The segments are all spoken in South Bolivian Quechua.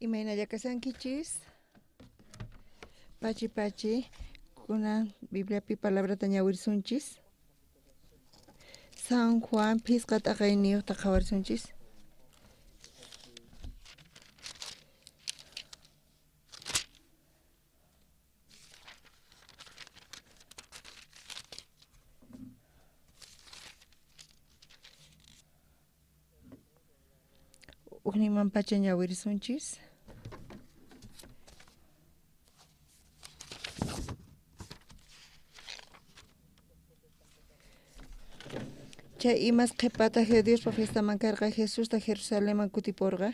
Imaynalla kashankichis? Pachi pachi, kunan Bibliapi palabrata ñawirisunchis. San Juan phisqa t'aqayniyuqta qhawarisunchis. Ujninman pacha ñawirisunchis. Chay imas qhepata Diospa fiestaman karqa Jesusta Jerusalenman kutiporqa.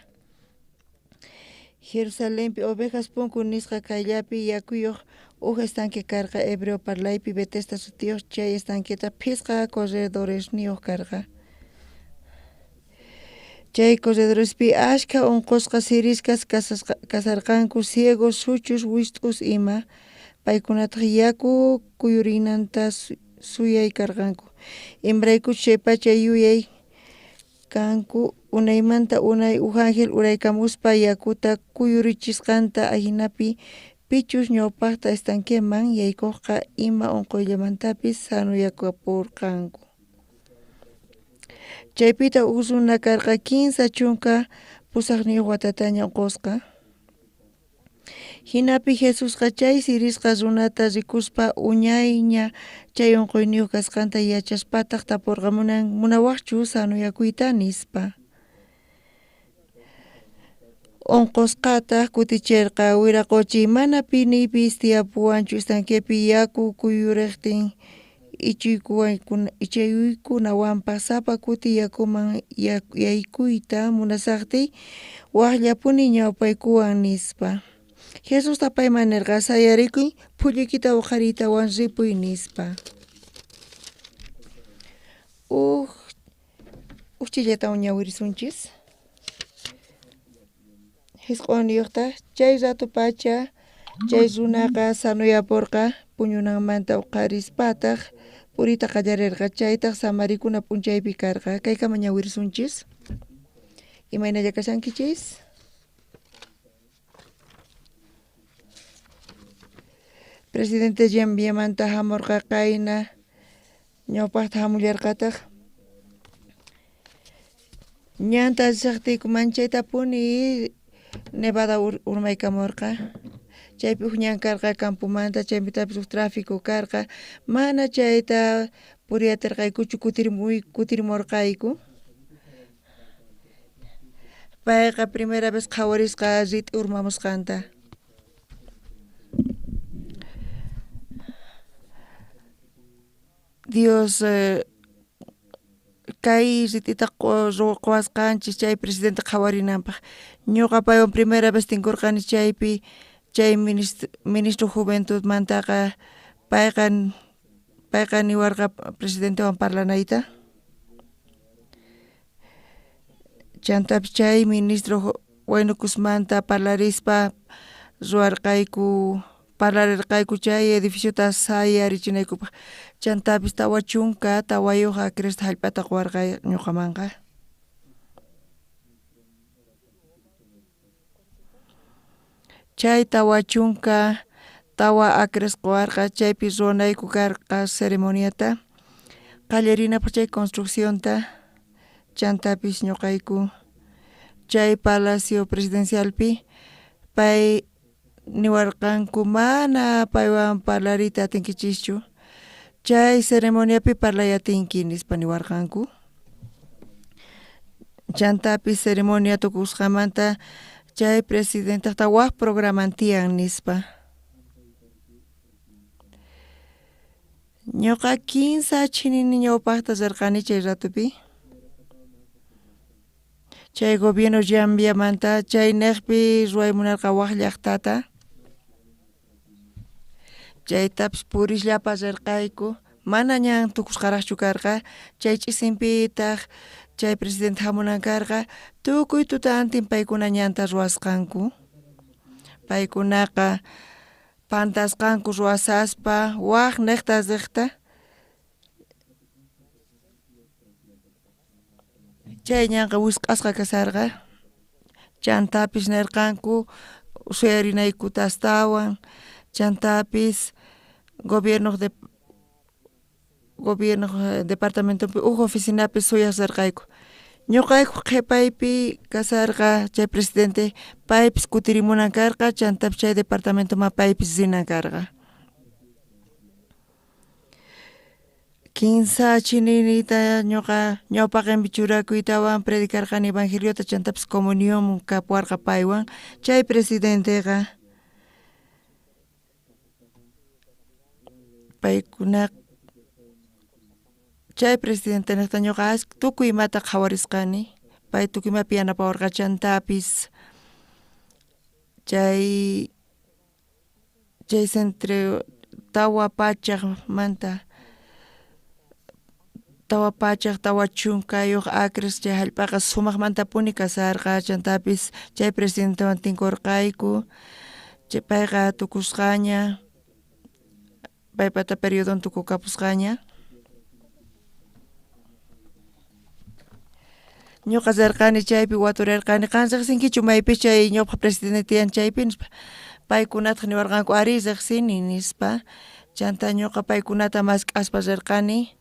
Jerusalenpi Ovejas Punku nisqa qayllapi yakuyoj uj estanque karqa, hebreo parlaypi Betesda sutiyoj. Chay estanqueta phisqa corredoresniyoj karqa. Chay corredorespi ashkha onqosqas sirisqas kasharqanku, ciegos, suchus, wist'us ima. Paykunataj yaku kuyurinanta suyaykarqanku, imaraykuchus chaypacha yuyay kanku unaymanta unay uj ángel uraykamuspa yakuta kuyurichisqanta, ajinapi pichus ñawpajta estanqueman yaykojqa ima onqoyllamantapis sanoyakaporqanku. Chaypitaj uj runa karqa 38 watataña onqosqa. Jinapi Jesusqa chay sirisqa runata rikuspa uñayña chay onqoyniyoj kasqanta yachaspataj taporqa, Munawajchu sanoyakuyta? nispa. Onqosqataj kuticherqa, Wiraqochi, mana piniypis tiyapuwanchu estanquepi yaku kuyurejtin ichuykunawanpaj. Sapa kuti yakuman yaykuyta munashajtiy, wajllapuni ñawpaykuwan, nispa. Jesustaj payman nerqa, Sayarikuy, phulluykita oqhariytawan ripuy, nispa. Uj ch'illatawan ñawirisunchis. Jisq'onniyojtaj chay ratopacha chay runaqa sanoyaporqa, puñunanmanta oqharispataj puriyta qallarerqa. Chaytaj samarikuna p'unchaypi karqa. Kaykama ñawirisunchis. Imaynalla kashankichis? Presidente Jambiamanta jamorqa qayna, ñawpajta jamullarqataj. Ñanta rishajtiyku manchaytapuni nevada urmaykamorqa. Chaypi uj ñan karqa campomanta, chaypitapis uj tráfico karqa. Mana chayta puriy aterqaykuchu, kutirimorqayku. Payqa primera vez qhawarisqa rit'i urmamusqanta. Dios kay rit'ita quwasqanchis chay presidente qhawarinanpaj. Ñuqa paywan primera vez tinkurqani chaypi chay ministro juventudmantaqa payqa niwarqa presidentewan parlanayta. Chantapis chay ministro Waynukusmanta parlarispa ruwarqayku, parlarerqayku chay edificiota sayarichinaykupaj. Chantapis 44 acresta jallp'ata quwarqa ñuqamanqa. Chay 44 acres quwarqa, chaypi ruwanayku karqa ceremoniata qallarinapaj chay construccionta. Chantapis ñuqayku chay palacio presidencialpi pay niwarqanku mana paywan parlariyta atinkichischu, chay ceremoniapi parlay atinki nispa niwarqanku. Chantapis ceremonia tukusqamanta chay presidenteqta waj programan tiyan nispa. Ñuqa kinsa chhinini ñawpajta rirqani chay ratopi. Chay gobierno Jambiamanta chay nejpi ruway munarqa waj llajtata. Chaytapis purisllapa rirqayku, mana ñan tukusqarajchu karqa. Chay ch'isinpitaj chay presidente jamunan karqa, tukuy tutantin paykuna ñanta ruwasqanku. Paykunaqa pantasqanku ruwasaspa waj nejta rejta. Chay ñanqa wisq'asqa kasharqa. Chantapis nerqanku suyarinaykuta astawan, chantapis gobiernoj departamentopi uj oficinapi suyaj rerqayku. Ñoqayku qhepaypi kasharqa chay presidente paypis kutirimunan karqa, chantapis chay departamentoman paypis rinan karqa. Kinsa chininita ñoqa ñawpaqenpi churakuytawan predicarqani evangeliota, chantapis comunión kapuwarqa paywan. Chay presidenteqa paykuna chay presidentenejta ñoqa tukuy imata qhawarisqani, pay tukuy imapi yanapawarqa, chantapis chay centro 400manta 440 acres chay jallp'aqa sumajmantapuni kasharqa, chantapis chay presidentewan tinkorqayku, chay payqa tukusqaña, paypata periodon tukukapusqaña. Ñoqa rerqani chaypi waturerqani, qan rejsinkichu maypi chay ñawpaj presidente tiyan chaypi nispa, paykunataj niwarqanku arí rejsini nispa, chanta ñoqa paykunata mask'aspa rerqani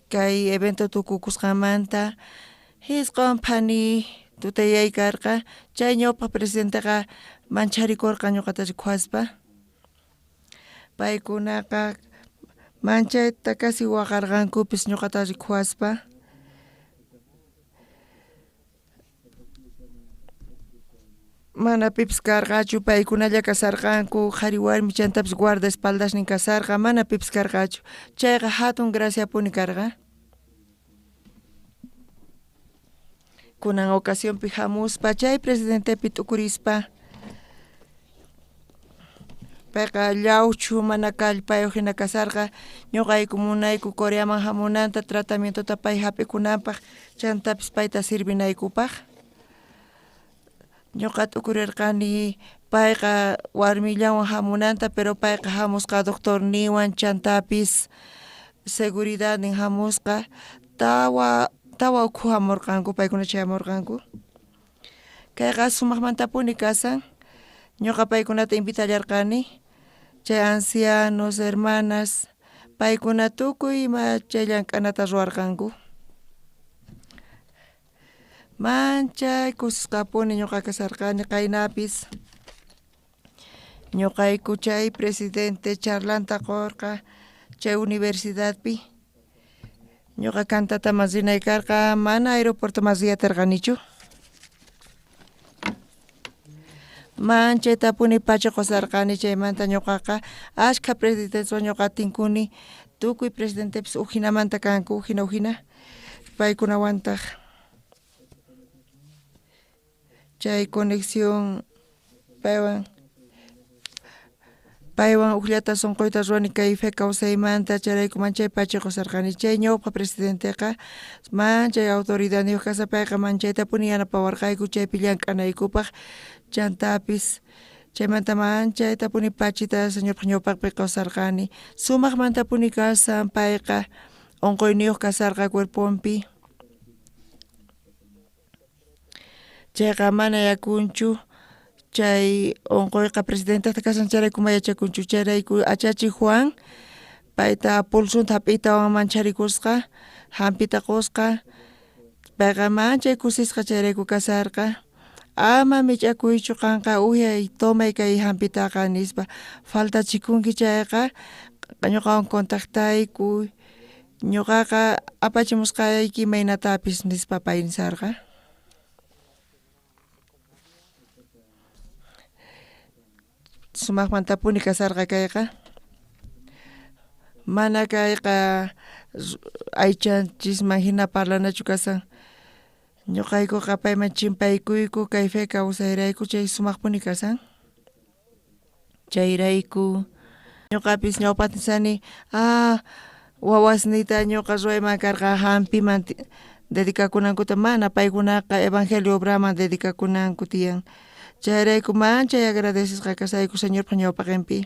kay evento tukukusqanmanta 9 phani tutayay karqa, chay ñawpaj presidenteqa mancharikorqa ñoqata rikuwaspa, paykunaqa manchayta casi waqarqankupis ñoqata rikuwaspa. Mana pipis karqachu, paykunalla kasharqanku, qhari warmi, chantapis guardaespaldasnin kasharqa, mana pipis karqachu. Chayqa hatun graciapuni karqa. Kunan ocasionpi hamuspa chay presidentepi t'ukurispa, payqa llawchu mana kallpayuq hina kasharqa, ñoqayku munayku Coreaman hamunanta tratamientota pay hap'ikunanpaq, chantapis payta sirvinaykupaq. Ñoqa t'ukurirqani payqa warmillanwan hamunanta, pero payqa hamusqa doctorniwan, chantapis seguridadnin hamusqa, tawa ukhu hamurqanku, paykuna chayamurqanku. Kayqa sumajmantapuni kashan, ñoqa paykunata invitallarqani, chay ancianos, hermanas, paykuna tukuy ima chay llank'anata ruwarqanku. Manchay kusisqapuni ñoqa kasharqani qaynapis. Ñoqayku chay presidente charlanta qorqa chay universidadpi. Ñoqa cantataman rinay karqa, mana aeropuertoman riyatarqanichu. Manchaytapuni pacha qosarqani chaymanta ñoqaqa ashkha presidenteswan ñoqa tinkuni, tukuy presidentepis ujinamanta kanku, ujina ujina, paykunawantaq chay conexión paywan ujllata sunquyta ruwani kay fe kawsaymanta, chayrayku manchay pacha qosarqani. Chay ñawpa presidenteqa manchay autoridadniyuq kaspa payqa manchaytapuni yanapawarqayku chaypi llank'anaykupaq, chantapis chaymanta manchaytapuni pachita Señorpaq ñawpaqpi qosarqani. Sumajmantapuni kashan payqa unquyniyuq kasharqa cuerponpi. Chayqa mana yakunchu, chay unquyqa presidentejta kashan chayrayku mana yachakunchu, chayrayku achachi Juan payta pulsunta hap'iytawan mancharikusqa, hampita qusqa, payqa manchay kusisqa chayrayku kasharqa. Ama mich'akuychu qanqa uhyay tomay kay hampitaqa nispa, faltachikunki chayqa ñuqawan contactaykuy, ñuqaqa apachimusqayki imaynatapis nispa pay nisarqa. Sumajmantapuni kasharqa kayqa. Mana kayqa aychanchisman hina parlanachu kashan. Ñuqaykuqa payman chimpaykuyku kay fe kawsayrayku chay sumajpuni kashan. Chayrayku ñuqapis ñawpaqta nisani, wawasniyta ñuqa ruwayman karqa hampiman dedicakunankuta, mana paykunaqa evangelio obraman dedicakunanku tiyan. Chayrayku manchay agradecesqa kashayku Señorpaq ñawpaqenpi.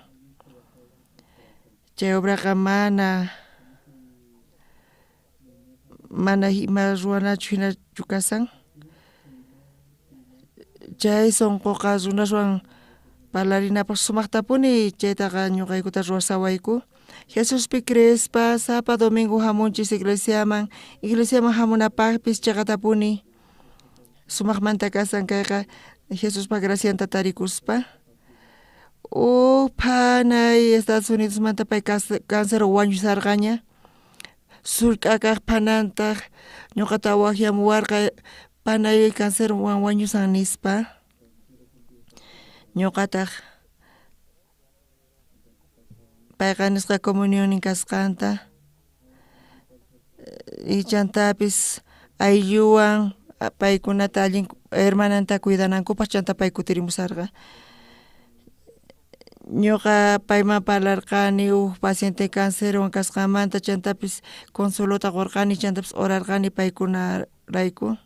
Chay obraqa mana ima ruwanachu hinachu kashan. Chay sonqoqa runaswan parlarinapaj sumajtapuni chaytaqa ñuqaykuta ruwasawayku. Jesuspi creespa sapa domingo jamunchis iglesiaman, iglesiaman jamunapajpis cheqatapuni sumajmanta kasan kayqa Jesuspa gracianta tarikuspa. Uj phanay Estados Unidosmanta pay cancerwan wañusarqaña, sullk'a kaj phanantaj ñuqata wajyamuwarqa panay cancerwan wañusan nispa. Ñuqataj payqa nisqa comunionnin kasqanta y chantapis aylluwan paykunata allin hermananta cuidanankupaj chanta pay kutirimusarqa. Ñuqa payman parlarqani uj paciente cancerwan kasqanmanta chantapis consuelota qurqani chantapis orarqani paykunarayku.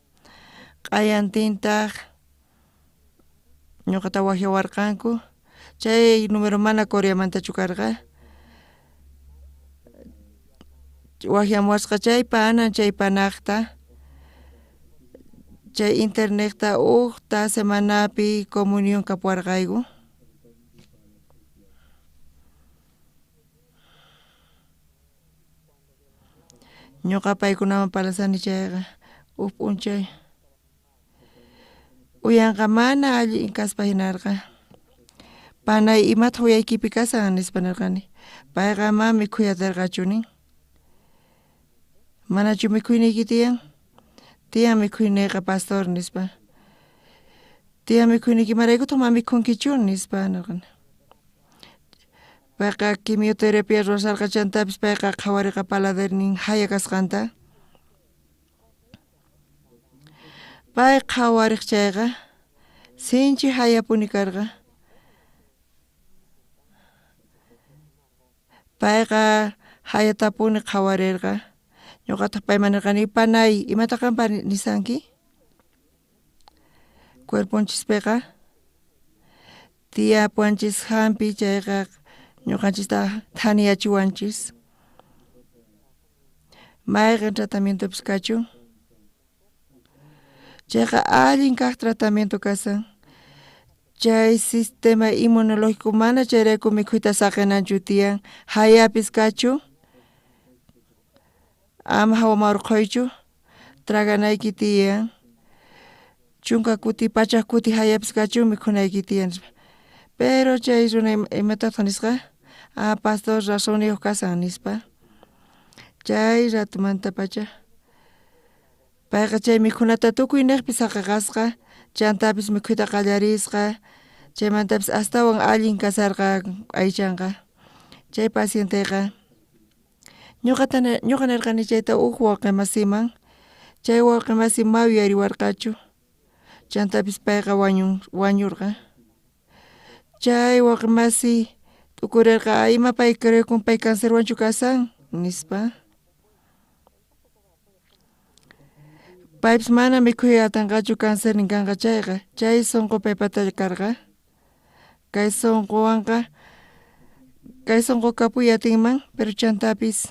Q'ayantintaj ñuqata wajyawarqanku chay número mana Coreamantachu karqa. Wajyamuwasqa chay panan chay panaqta chay internetta ujta semanapi comunión kapuwarqayku. Ñuqa paykunaman parlasani chayqa uj p'unchay uyanqa mana allin kaspa hinarqa. Panay imataq uyaykipi kasan nispa nirqani. Payqa mana mikhuy atirqachu nin. Manachu mikhuyniyki tiyan? Tiyan mikhuyniyqa pastor nispa. Tiyan mikhuyniyki imaraykutaq mana mikhunkichu nispa nirqani. Payqa quimioterapia ruwasarqa chantapis payqa qhawariqa paladarnin jaya kasqanta. Pay qhawariq chayqa sinchi jayapuni karqa. Payqa jayatapuni qhawarirqa. Ñuqataq payman nirqani panay imata qanpa nisanki? Cuerponchispiqa tiyapuwanchis hampi chayqa ñuqanchista thaniyachiwanchis. Mayqin tratamientopis kachun. Chayqa allin kaj tratamiento kasan. Chay sistema inmunológico mana chayrayku mikhuyta saqinanchu tiyan hayapis kachun. Ama hawaman urqhuychu traganayki tiyan. 10 kuti 100 kuti hayapis kachun mikhunayki tiyan nispa. Pero chay runa imatataq nisqa? Ah, pastor razonniyuq kasan nispa. Chay ratumantapacha payqa chay mikhunata tukuy niqpi saqaqasqa chantapis mikhuyta qallarisqa chaymantapis astawan allin kasarqa aychanqa. Chay pacienteqa ñuqata ñuqa nirqani chayta uj wawqi masiman chay wawqi masi ma yuyariwarqachu chantapis payqa wañurqa. Chay wawqi masi t'ukurirqa ima pay creekun pay cancerwanchu kasan nispa. Paypis mana mikhuy atinqachu cancernin kanqa chayqa chay sunqu paypata karqa. Kay sunquwanqa kay sunqu kapuy atinman pero chantapis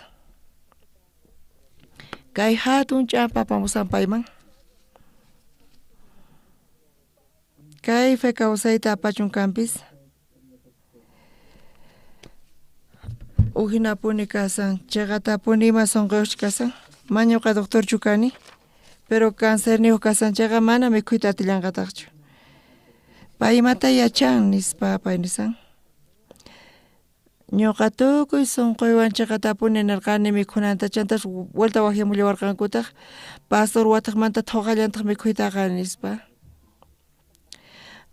kay hatun ch'ampa apamusan payman. Kay fe kawsayta apachun kanpis. Ujinapuni kasan chayqatapuni ima sunquyuqchu kasan mana ñuqa doctorchu kani pero cancerniyuq kasan chayqa mana mikhuyta atillanqataqchu. Pay imata yachan nispa pay nisan. Ñuqa tukuy sunquywan chayqatapuni nirqani mikhunanta chantas vuelta wajyamullawarqankutaq pastor wataqmanta thuqallantaq mikhuytaqa nispa.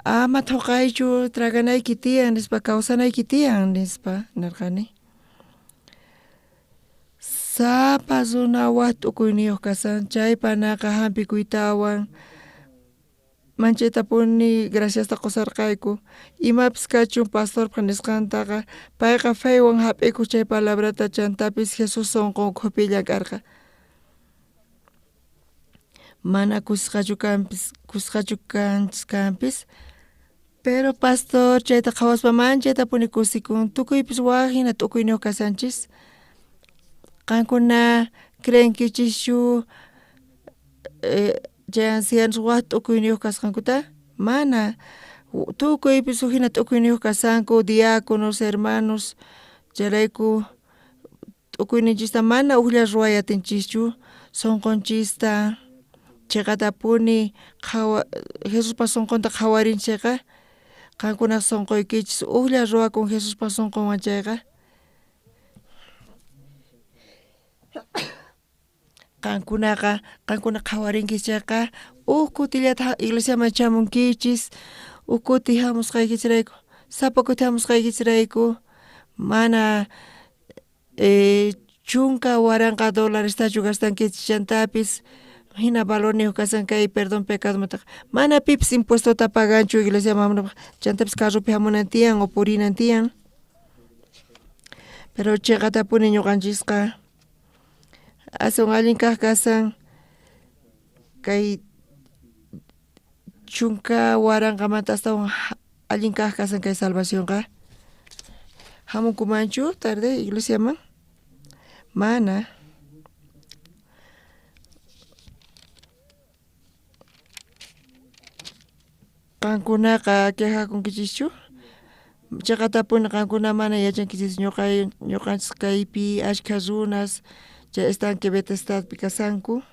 Ama thuqaychu traganayki tiyan nispa kawsanayki tiyan nispa nirqani. Sapa runa waj t'ukuyniyuq kasan chay panaqa hampikuytawan manchaytapuni graciasta qusarqayku. Imapis kachun pastorpaq nisqantaqa payqa feywan hap'ikuq chay palabrata chantapis Jesus sunqun ukhupi llank'arqa. Mana kusisqachu kanpis kusisqachu kanchis kanpis pero pastor chayta qhawaspa manchaytapuni kusikun tukuypis waj hina t'ukuyniyuq kasanchis. Qankuna creenkichischu chay ancianos waj t'ukuyniyuq kasqankuta? Mana tukuypis uj jina t'ukuyniyoj kashanku diáconos, hermanos, chayrayku t'ukuyninchista mana ujlla ruway atinchischu sonqonchista cheqatapuni qhawa Jesuspa sonqonta qhawarinchej chayqa qankunaj sonqoykichis ujlla ruwakun Jesuspa sonqonwan chayqa qankunaqa qankuna qhawarinki chayqa uj kutillata iglesiaman chamunkichis uj kuti jamusqaykichisrayku sapa kuti jamusqaykichisrayku mana 10,000 dolarestachu gastankichis chantapis jina valorniyoj kashan kay perdón pecadomantaqa mana pipis impuestota paganchu iglesiaman jamunanpaj chantapis carropi jamunan tiyan o purinan tiyan pero cheqatapuni ñuqanchisqa aswan allin kaj kashan kay 10,000manta astawan allin kaj kashan kay salvacionqa jamunkumanchu tarde iglesiaman mana qankunaqa quejakunkichischu cheqatapuni qankuna mana yachankichischu ñuqanchis kaypi ashkha runas chay estanque Betesdapi kashanku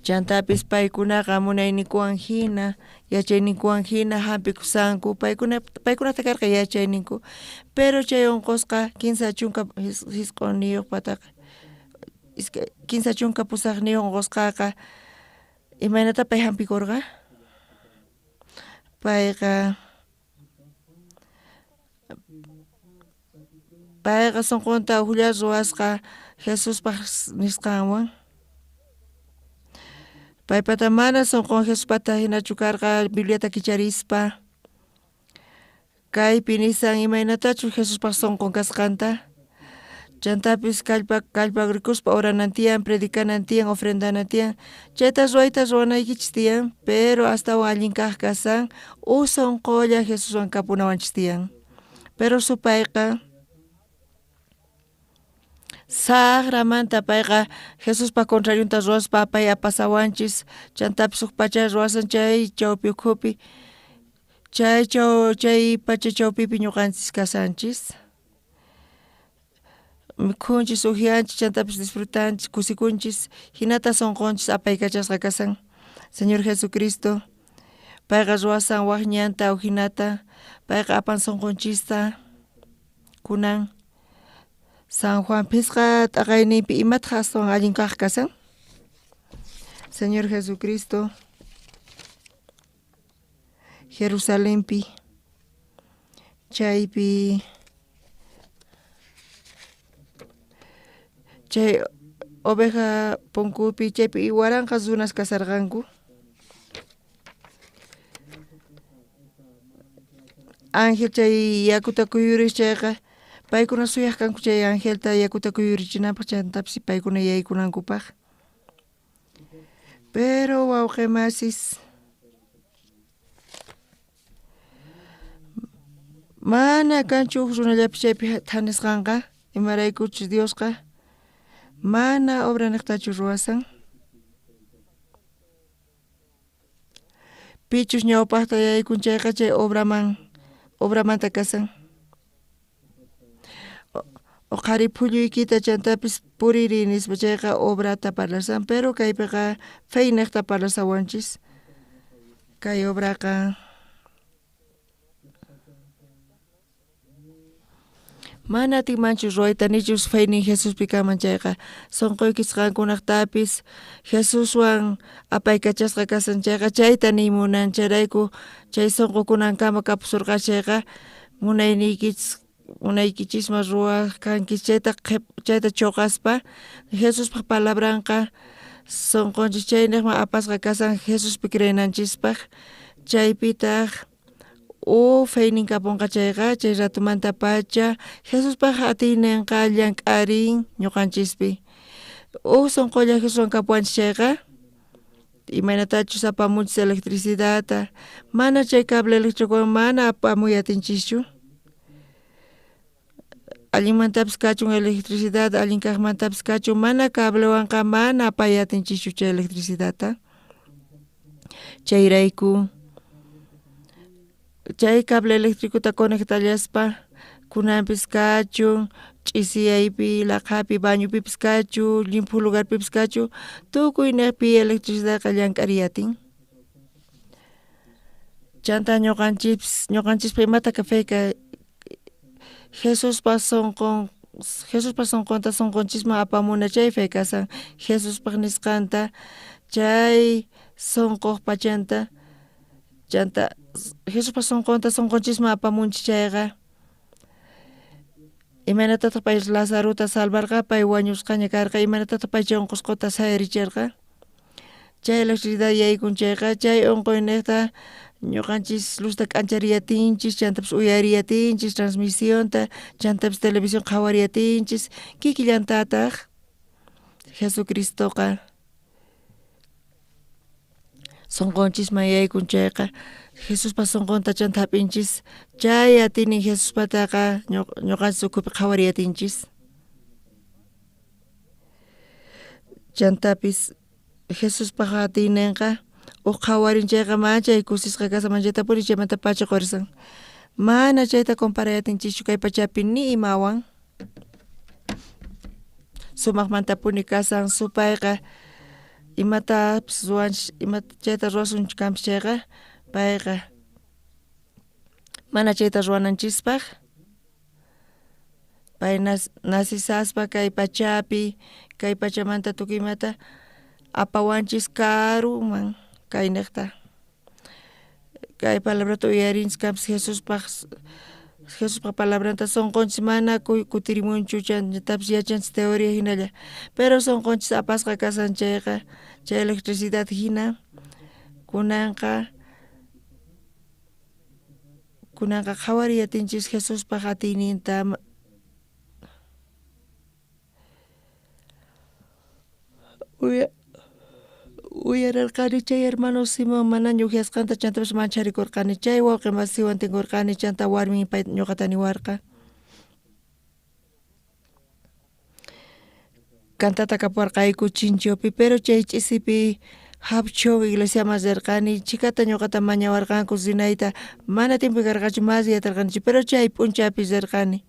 chantapis paykunaqa munayninkuwan jina yachayninkuwan jina jampikushanku paykuna paykunata karqa yachayninku pero chay onqosqa 39 pataqa 38 onqosqaqa imaynata pay jampikorqa payqa payqa sonqonta ujlla ruwasqa Jesuspaj nisqanwan paypata mana sonqon Jesuspata jinachu karqa Bibliata kicharispa kaypi nishan imaynatachus Jesuspaj sonqon kasqanta chantapis kallpa kallparikuspa oranan tiyan predicanan tiyan ofrendanan tiyan chayta ruwayta ruwanaykichis tiyan pero astawan allin kaj kashan uj sonqolla Jesuswan kapunawanchis tiyan pero supayqa sajramanta payqa Jesuspa contrarionta ruwaspa pay apasawanchis chantapis uj pacha ruwasan chay chawpi ukhupi chay chay pacha chawpipi ñuqanchis kashanchis mikhunchis ujyanchis chantapis disfrutanchis kusikunchis jinata sonqonchis apaykachasqa kashan Señor Jesucristo payqa ruwasan waj ñanta ujinata payqa apan sonqonchista kunan San Juan phisqa t'aqayninpi imataq aswan allin kaj kashan Señor Jesucristo Jerusalenpi chaypi chay oveja punkupi chaypi waranqa runas kasharqanku ángel chay yakuta kuyuriq chayqa paykuna suyaq kanku chay angelta yakuta kuyurichinanpaq chantapis paykuna yaykunankupaq pero wawqi masis mana kanchu uj runallapis chaypi thanisqanqa imaraykuchus Diosqa mana obra niqtachu ruwasan pichus ñawpaqta yaykun chayqa chay obraman obramanta kashan uqhari phulluykita chantapis puririy nispa chayqa obrata parlashan pero kaypiqa fe niqta parlashawanchis kay obraqa mana atinmanchu ruwayta nichus feynin Jesuspi kanman chayqa sonqoykichis qankunaqtapis Jesuswan apaykachasqa kashan chayqa chayta niy munan chayrayku chay sonqo kunankama kapusurqa chayqa munayniykichis munaykichisman ruwaj kankichis chayta chayta choqaspa Jesuspaj palabranqa sonqonchis chayniqman apasqa kashan Jesuspi creenanchispaj chaypitaq uj feynin kapunqa chayqa chay ratomantapacha Jesuspaj atiyninqa llank'arin ñuqanchispi uj sonqolla Jesuswan kapuwanchis chayqa imaynatachus apamunchis electricidadta mana chay cable eléctricowan mana apamuy atinchischu allinmantapis kachun electricidad allin kaqmantapis kachun mana cablewanqa mana apay atinchischu chay electricidadta. Chayrayku chay cable eléctricota conectallaspa kunanpis kachun ch'isiyaypi laqhapi bañopipis kachun llimphu lugarpipis kachun tukuynejpi electricidadqa llank'ariyatin. Chanta ñuqanchis ñuqanchispa imata feka Jesuspa sonqon Jesuspa sonqonta sonqonchisman apamuna chay fe kasan Jesuspaj nisqanta chay sonqoj pachanta chanta Jesuspa sonqonta sonqonchisman apamunchis chayqa imaynatataq pay Lazarota salvarqa pay wañusqaña karqa imaynatataq pay chay unqusqata sayaricherqa chay electricidad yaykun chayqa chay unquynejta ñuqanchis luzta k'anchariyatinchis chantapis uyariyatinchis transmisionta chantapis televisión qhawariyatinchis kikillantataq Jesucristoqa sonqonchisman yaykun chayqa Jesuspa sonqonta chanta hap'inchis chay atiynin Jesuspataqa ñuqanchis ukhupi qhawariyatinchis. Chantapis Jesuspaj atiynenqa uj qhawarin chayqa manchay kusisqa kashan manchaytapuni chaymanta pacha qorisan mana chayta comparayatinchischu kay pachapi ni imawan sumajmantapuni kasan supayqa imatapis ruwanchis imata chayta ruwasunchis kanpis chayqa payqa mana chayta ruwananchispaj pay nasisaspa kay pachapi kay pachamanta tukuy imata apawanchis karuman kaynejta kay palabrata uyarinchis kanpis Jesuspaj Jesuspa palabranta sonqonchis mana kutirimunchu chantapis yachanchis teoria hinalla pero sonqonchis apasqa kasan chayqa chay electricidad hina kunanqa kunanqa qhawariyatinchis Jesuspaj atiyninta uyararqani chay hermano Simón manaña ujyasqanta chantapis mancharikorqani chay wawqi masiwan tinkorqani chanta warmin pay ñuqata niwarqa cantata kapuwarqayku Chinchopi pero chay ch'isipi Japchon iglesiaman rirqani chhikata ñuqata mañawarqanku rinayta mana tiempo karqachu mas riyatarqanichu pero chay p'unchaypi rirqani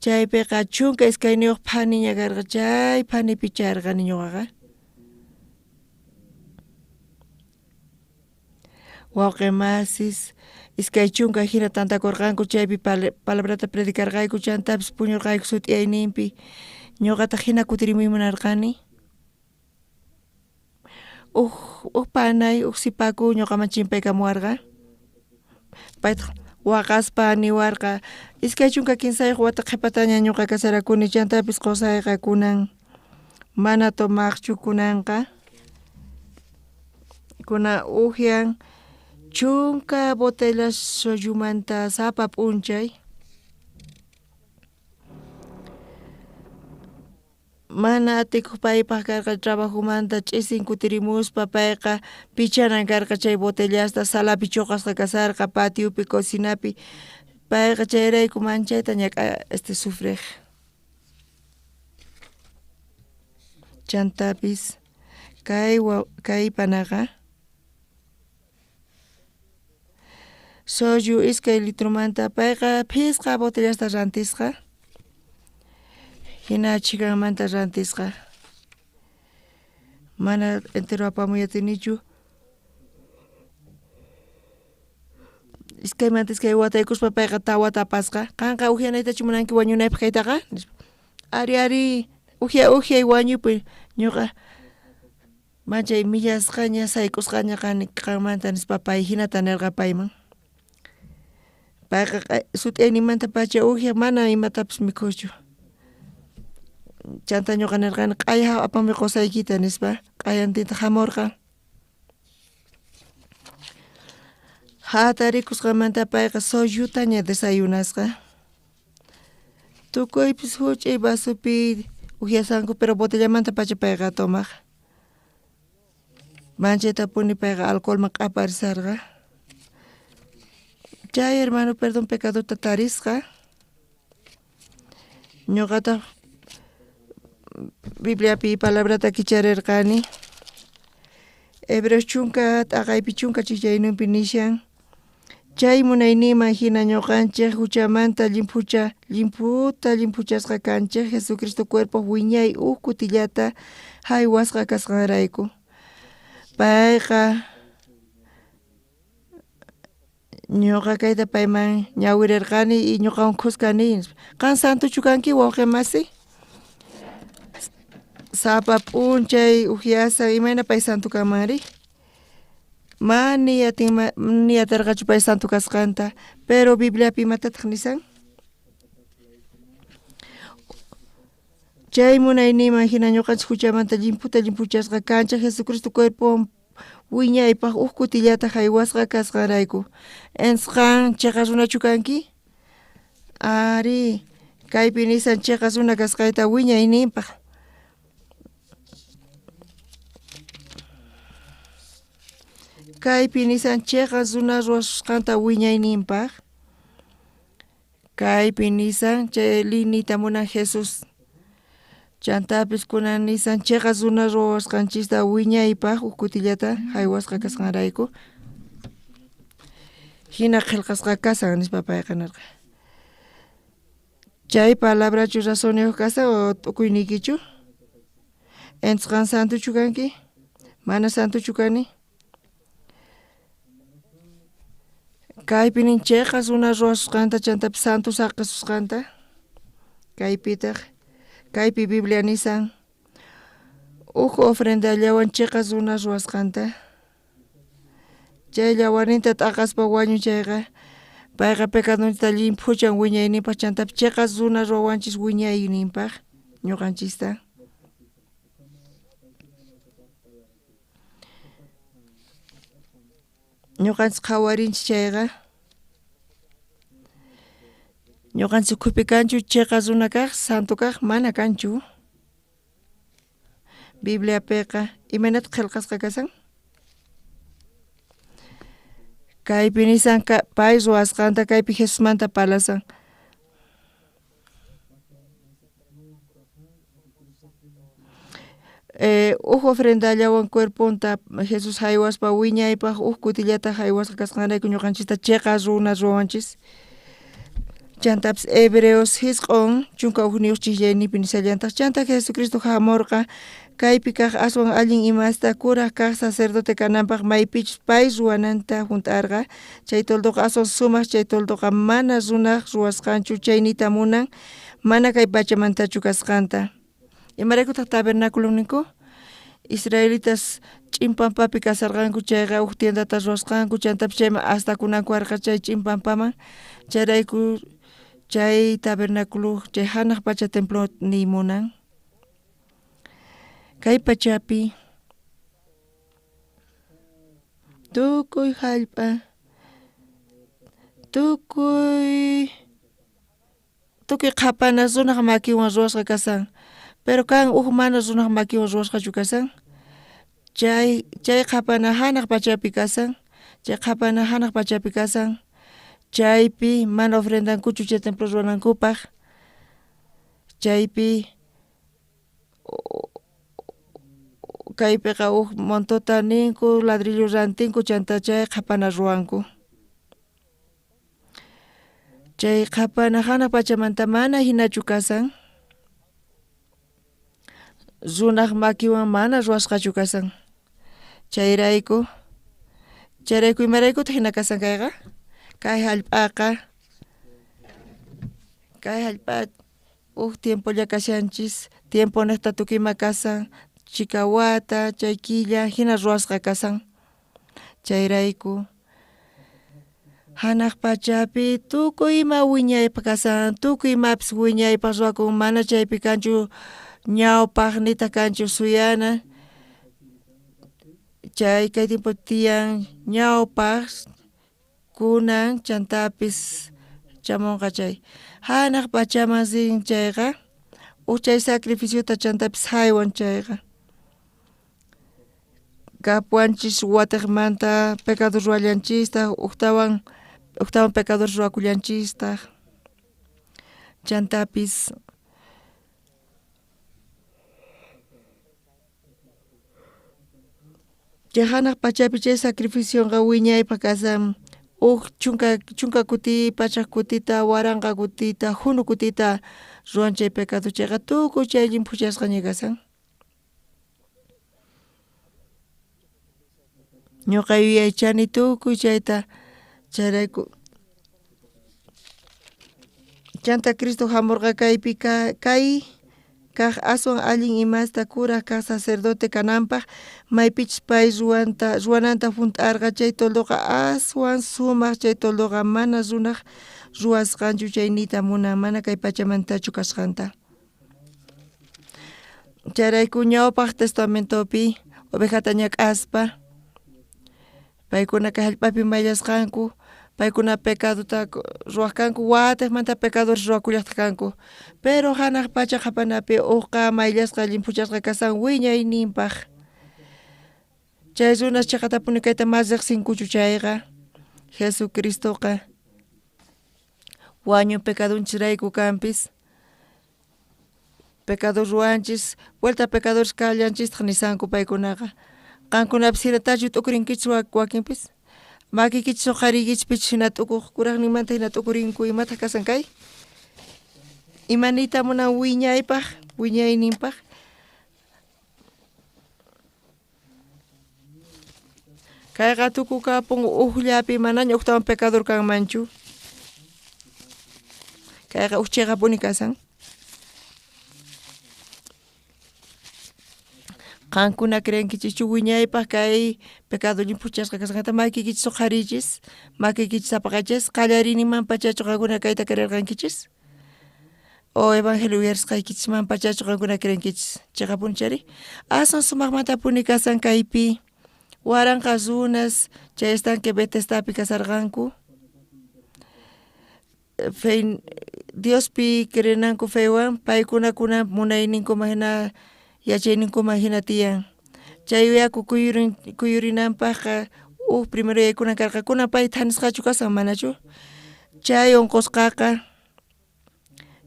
chaypiqa 12 phaniña karqa chay phanipi chayarqani ñuqaqa. Wawqi masis 20 hina tantakurqanku chaypi palabrata predicarqayku chantapis puñurqayku sut'iyayninpi ñuqataq hina kutirimuy munarqani uj panay uj sipaku ñuqaman chimpaykamuwarqa paytaq waqaspa niwarqa 23 wata qhipataña ñuqa casarakuni chantapis qusayqa kunan mana tomaqchu kunanqa kunan ujyan 10 botellas soyumanta sapa p'unchay mana atikuq paypaq karqa trabajomanta ch'isin kutirimuspa payqa pichanan karqa chay botellasta salapi choqasqa kasarqa patiopi cocinapi payqa chayrayku manchayta ñak'a sufrej. Chantapis kay panaqa soyu 2 litromanta payqa phisqa botellasta rantisqa hina chhikanmanta rantisqa mana entero apamuyatinichu 2 manta 2 wataykuspa payqa 4 apasqa qanqa ujyanaytachu munanki wañunaypaq kaytaqa nispa ari ari ujyay ujyay wañupuy ñuqa manchay millasqaña sayk'usqaña kani qanmanta nispa pay hinata nirqa payman payqa sut'iyayninmantapacha ujyaq mana imatapis mikhuqchu chanta ñuqa nirqani q'aya apamuy qusaykita nispa q'ayantinta hamurqa hatarikusqanmanta payqa soyutaña desayunasqa tukuypis huch'uy vasopi ujyasanku pero botellamantapacha payqa tomaq manchaytapuni payqa alcoholman q'aparisarqa chay hermano perdón pecadota tarisqa ñuqataq Bibliapi palabrata kicharirqani Hebreos chunka t'aqaypi chunka chijchaynunpi nishan chay munayninman hina ñuqanchej huchamanta llimphucha llimphuta llimphuchasqa kanchej Jesucristo cuerpo wiñay uj kutillata jaywasqa kasqanrayku. Payqa ñuqa kayta payman ñawirirqani y ñuqawan khuska niy qan santochu kanki wawqi masi? Sapa p'unchay ujyasa imayna pay santo kanmanri? Mana niy atinma niy atirqachu pay santo kasqanta pero Bibliapi imatataq nisan? Chay munayninman hina ñuqanchik huchamanta llimphuta llimphuchasqa kanchik Jesucristo cuerpon wiñaypaq uj kutillata jaywasqa kasqanrayku. Entonces qan chiqa runachu kanki? Ari, kaypi nisan chiqa runa kasqayta wiñayninpaq. Kaypi nisan chiqa runa ruwasusqanta wiñayninpaq. Kaypi nisan chay niyta munan Jesús. Chantapis kunan nisan chiqa runa ruwasqanchista wiñaypaq uj kutillata jaywasqa kasqanrayku. Hina qillqasqa kasan nispa payqa nirqa. Chay palabrachu razonniyuq kasan o t'ukuyniykichu? Entonces qan santochu kanki? Mana santochu kani? Kaypi nin chiqa runa ruwasusqanta chantapis santo saqisusqanta. Kaypitaq kaypi Biblia nisan uj ofrendallawan chiqa runa ruwasqanta. Chay llawarninta t'aqaspa wañun chayqa payqa pecadonchista llimphuchan wiñayninpaq chantapis chiqa runa ruwawanchis wiñayninpaq ñuqanchista. Ñuqanchis qhawarinchis chayqa ñuqanchis ukhupi kanchu chiqa runa kaq santo kaq mana kanchu. Bibliapiqa imaynataq qillqasqa kasan? Kaypi nisan pay ruwasqanta kaypi Jesusmanta parlasan. Uj ofrendallawan cuerponta Jesús jaywaspa wiñaypaj uj kutillata jaywasqa kasqanrayku ñuqanchista chiqa runa ruwawanchis. Chantapis Hebreos jisq'on 11 chijllayninpi nisallantaq chanta Jesucristo jamorqa kaypi kaq aswan allin imasta kuraj kaq sacerdote kananpaq maypichus pay ruwananta junt'arqa chay toldoqa aswan sumaq chay toldoqa mana runaj ruwasqanchu chay niyta munan mana kay pachamantachu kasqanta. Imaraykutaq tabernáculo ninku? Israelitas ch'in pampapi kasarqanku chayqa uj tiendata ruwasqanku chantapis chayman astakunanku karqa chay ch'in pampaman chayrayku chay tabernáculo chay janaj pacha templo niy munan. Kay pachapi tukuy jallp'a tukuy tukuy qhapana runaj makinwan ruwasqa kasan pero kan uj mana runaj makinwan ruwasqachu kasan chay chay qhapana janaj pachapi kasan chay qhapana janaj pachapi kasan chaypi mana ofrendankuchu chay templo ruwanankupaq chaypi kaypiqa uj montota ninku ladrillo rantinku chanta chay qhapana ruwanku. Chay qhapana janaj pachamanta mana hinachu kasan runaj makinwan mana ruwasqachu kasan chayrayku chayrayku imaraykutaq hina kasan kayqa kay jallp'aqa kay jallp'a uj tiempolla kashanchis tiemponejta tukuy ima kasan chika wata chay killa hina ruwasqa kasan chayrayku janaj pachapi tukuy ima wiñaypaq kasan tukuy imapis wiñaypaq ruwakun mana chaypi kanchu ñawpaq nitaq kanchu suyana chay kay tiempo tiyan ñawpaq kunan chantapis chamunqa chay janaj pachaman rin chayqa uj chay sacrificiota chantapis jaywan chayqa kapuwanchis watejmanta pecado ruwallanchistaq ujtawan ujtawan pecador ruwakullanchistaq chantapis Chay janaj pachapi chay sacrificionqa wiñaypaj kasan uj chunka kuti, pachaj kutita, waranqa kutita, junu kutita ruwan chay pecado chayqa tukuy chay llimphuchasqaña kasan. Ñuqa yuyaychani tukuy chayta chayrayku chanta Cristo jamorqa kaypi kay kaj aswan allin imasta kuraj kaj sacerdote kananpaj maypichus pay ruwananta junt'arqa chay toldoqa aswan sumaj chay toldoqa mana runaj ruwasqanchu chay niyta munan mana kay pachamantachu kasqanta. Chayrayku ñawpaj testamentopi ovejata ñak'aspa paykuna kay jallp'api mayllasqanku paykuna pecadota ruwaj kanku watejmanta pecadores ruwakullajtaj kanku pero janaj pacha qhapanapi ujqa mayllasqa llimphuchasqa kasan wiñayninpaj chay runas cheqatapuni kayta ma rejsinkuchu chayqa Jesucristoqa wañun pecadonchisrayku kanpis pecado ruwanchis vuelta pecadores kallanchistaj nisanku paykunaqa qankunapis jinatachu t'ukurinkichis wakinpis makiykichis uqhariykichis pichus jina t'ukuj kurajninmanta jina t'ukurinku imataj kasan kay ima niyta munan wiñaypaj wiñayninpaj kayqa tukukapun ujllapi manaña ujtawan pecador kanmanchu kayqa uj cheqapuni kasan qankuna creenkichischu wiñaypaj kay pecado llimphuchasqa kasqanta makiykichis uqhariychis makiykichis apaqaychis qallariyninman pachachu qankuna kayta creerqankichis o evangelio uyarisqaykichisman pachachu qankuna creenkichis cheqapuni chayri aswan sumajmantapuni kasan kaypi waranqa runas chay estanque Betesdapi kasarqanku fe Diospi creenanku fewan paykuna kunan munayninkuman jina yachayninkuman jina tiyan chay yaku kuyurinanpajqa uj primero yaykunan karqa kunan pay thanisqachu kasan manachu chay onqosqaqa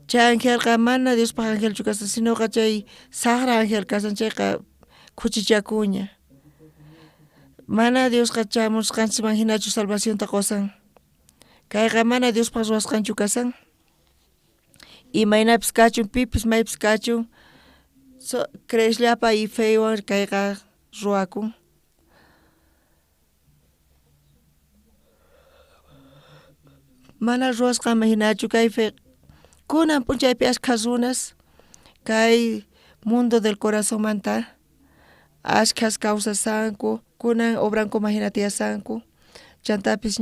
chay angelqa mana Diospaj angelchu kasan sinoqa chay sajra angel kasan chayqa khuchichakuña mana Diosqa chamusqanchikman jinachu salvacionta qosan kayqa mana Diospaj ruwasqanchu kasan imaynapis kachun pipis maypis kachun creesllapa y fewan kayqa ruwakun mana ruwasqanman jinachu kay fe kunan p'unchaypi ashkha runas kay mundo del corazonmanta ashkhas kawsasanku kunan obrankuman jina tiyasanku chantapis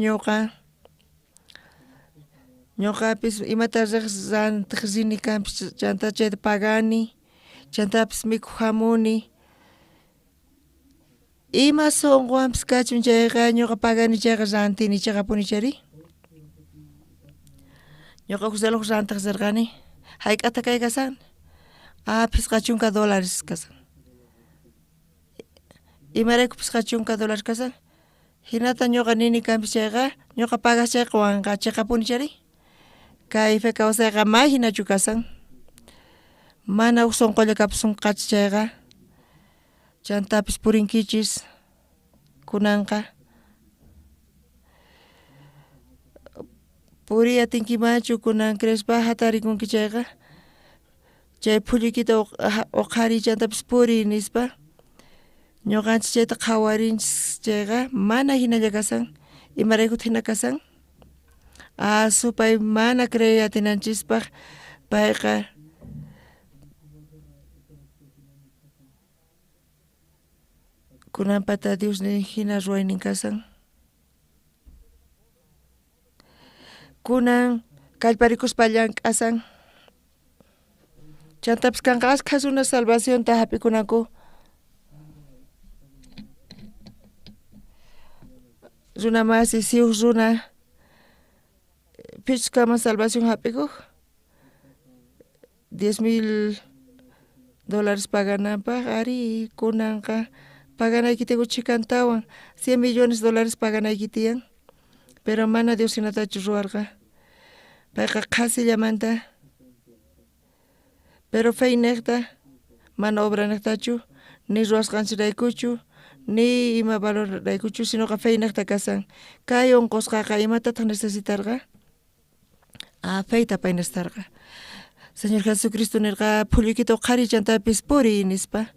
ñuqapis imata rej rantej rini kanpis chanta chayta pagani chantapis mikhuj jamuni ima sonqowanpis kachun chayqa ñuqa pagani chayqa rantini cheqapuni chayri ñuqa uj reloj rantej rirqani jayk'ata kay kasan $50 kasan imarayku $50 kasan jinata ñuqa nini kanpis chayqa ñuqa pagas chayqa wanqa cheqapuni chayri kay fe kawsayqa may jinachu kasan mana uj sonqolla kapusunqachis chayqa chantapis purinkichis kunanqa puriy atinkimanchu kunan creespa jatarikunki chayqa chay phullukita uqhariy chantapis puriy nispa ñuqanchis chayta qhawarinchis chayqa mana jinalla kasan imaraykutaq jina kasan supay mana creey atinanchispaj payqa kunanpata Dios nin jina ruwaynin kasan kunan kallparikuspa llank'asan chantapis kanqa ashkha runas salvacionta jap'ikunanku runa masi si uj runa pichus kanman salvación jap'ikuj $10,000 pagananpaj ari kunanqa paganayki tiyan chhikantawan $100 millones paganayki tiyan pero mana Dios jinatachu ruwarqa payqa qhasillamanta pero feynejta mana obranejtachu ni ruwasqanchiraykuchu Ni ima valorraykuchu sinoqa feynejta kashan. Kay onqosqaqa imatataj necesitarqa? Ah, feyta pay necesitarqa. Señor Jesucristo nerqa phulluykita uqhariy chantapis puriy nispa.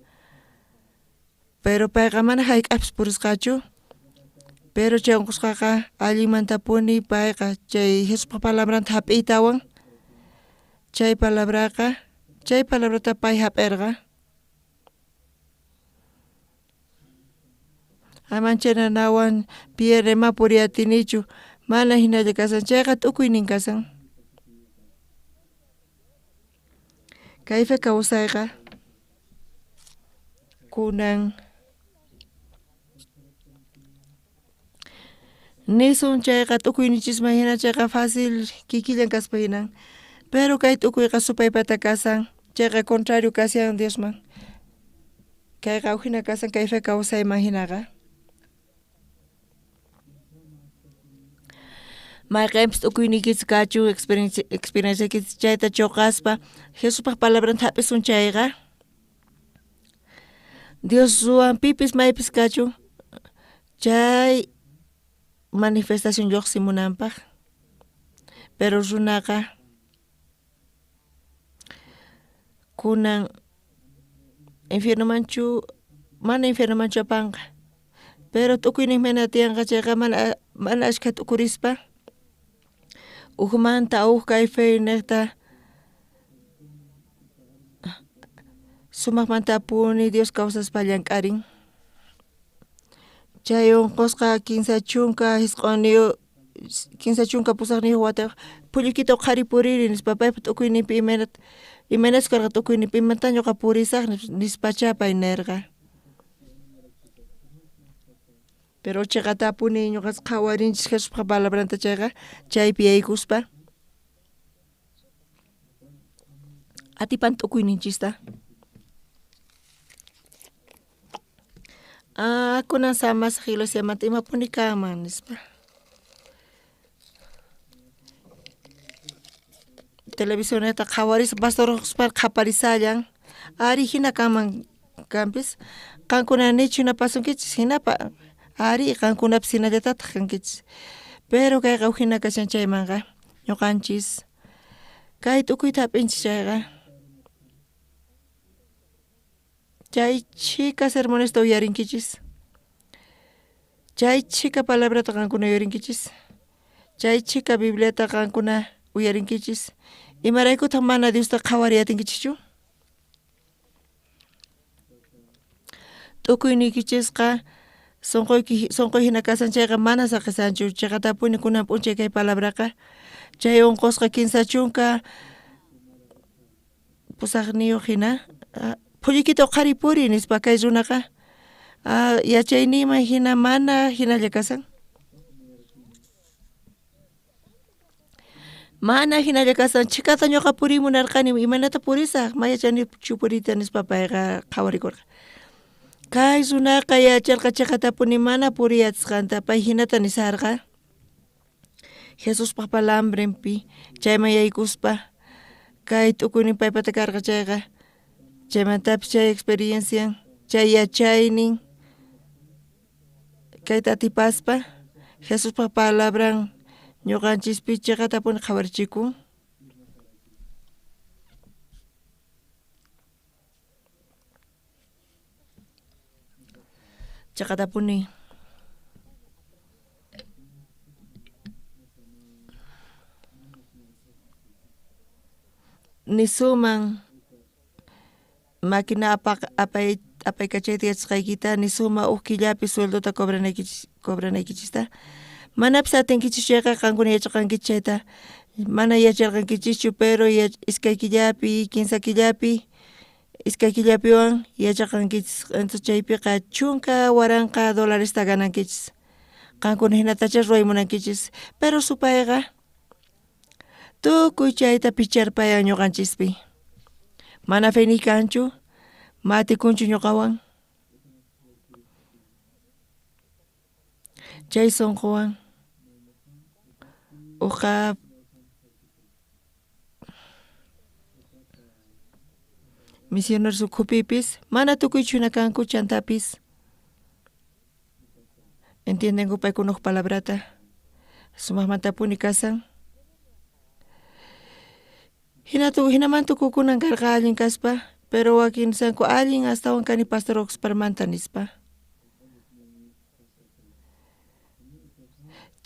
Pero payqa mana jayk'apis purisqachu. Pero chay onqosqaqa allinmantapuni payqa chay Jesuspa palabranta jap'iytawan chay palabraqa chay palabrata pay jap'erqa. Manchay nanawan pierde ma puriy atinichu mana hinalla kashan chayqa t'ukuynin kashan. Kay fe kawsayqa kunan nisun chayqa t'ukuyninchisman hina chayqa fácil kikillan kaspa hinan. Pero kay t'ukuyqa supaypata kashan chayqa contrario kashan Diosman. Kayqa hina kashan kay fe kawsayman hinaqa. Mayqenpis t'ukuyniykichis kachun experienciaykichis chayta choqaspa Jesuspaj palabranta hap'isun chayqa Dios ruwan pipis maypis kachun chay manifestación lluqsimunanpaq. Pero runaqa kunan infiernomanchu mana infiernomanchu apanqa. Pero t'ukuynin mana tiyanqa chayqa mana mana ashkha t'ukurispa ujmanta uj kay feynejta sumaqmantapuni Dios kawsaspa llank'arin. Chay unqusqa 38 38 watayuq phullukita uqhari puriri nispa paypa t'ukuyninpi imaynata imaynachus karqa t'ukuyninpi imata ñuqa purisaq nispachá pay nerqa. Pero chiqatapuni ñuqanchis qhawarinchis Jesuspa palabranta chayqa chaypi yaykuspa atipan t'ukuyninchista. Ah, kunan samasaq iglesiamanta imapuni kanman nispa. Televisioneta qhawarispa pastor qhaparisallan ari hina kanman kanpis qankuna nichu hina pasunkichis hinapa ari qankunapis hinallatataq kankichis. Pero kayqa huk hina kashan chaymanqa ñuqanchis kay t'ukuyta hap'inchis chayqa chay chhika sermonesta uyarinkichis chay chhika palabrata qankuna uyarinkichis chay chhika Bibliata qankuna uyarinkichis imaraykutaq mana Diosta qhawariy atinkichischu? T'ukuyniykichisqa sunquyki sunquy hina kashan chayqa mana saqesanchu chiqatapuni kunan p'unchay kay palabraqa chay unqusqa 38 hina phullukita uqhari puriy nispa kay runaqa yachayninman hina mana hinalla kashan. Mana hinalla kashan chhikata ñuqa puriy munarqani imaynata purisaq ma yachanichu puriyta nispa payqa qhawarikurqa. Kay runaqa yacharqa chiqatapuni mana puriy atisqanta pay hinata nisarqa Jesuspaj palabranpi chayman yaykuspa kay t'ukuynin paypata karqa chayqa chaymantapis chay experiencian chay yachaynin kayta atipaspa Jesuspaj palabran ñuqanchispi chiqatapuni qhawarichikun. Chiqatapuni nisuman máquina apaykachayta yachasqaykita nisuma uj killapi sueldota cobranaykichista manapis atinkichis chayqa qankuna yachaqankichis chayta mana yacharqankichischu pero iskay killapi 3 killapi iskay killapiwan yachaqankichis entonces chaypiqa 10,000 dolaresta ganankichis qankuna hinatachá ruway munankichis pero supayqa tukuy chayta picharpayan ñuqanchispi mana feyniy kanchu ma atikunchu ñuqawan chay sunquwan uqa misioneros ukhupipis mana tukuychu hina kanku chantapis. Entiendenku paykuna uj palabrata sumajmantapuni kasan. Jinaman tukukunan karqa allin kaspa, pero wakin nisanku allin astawan kani pastor Oxparmanta nispa.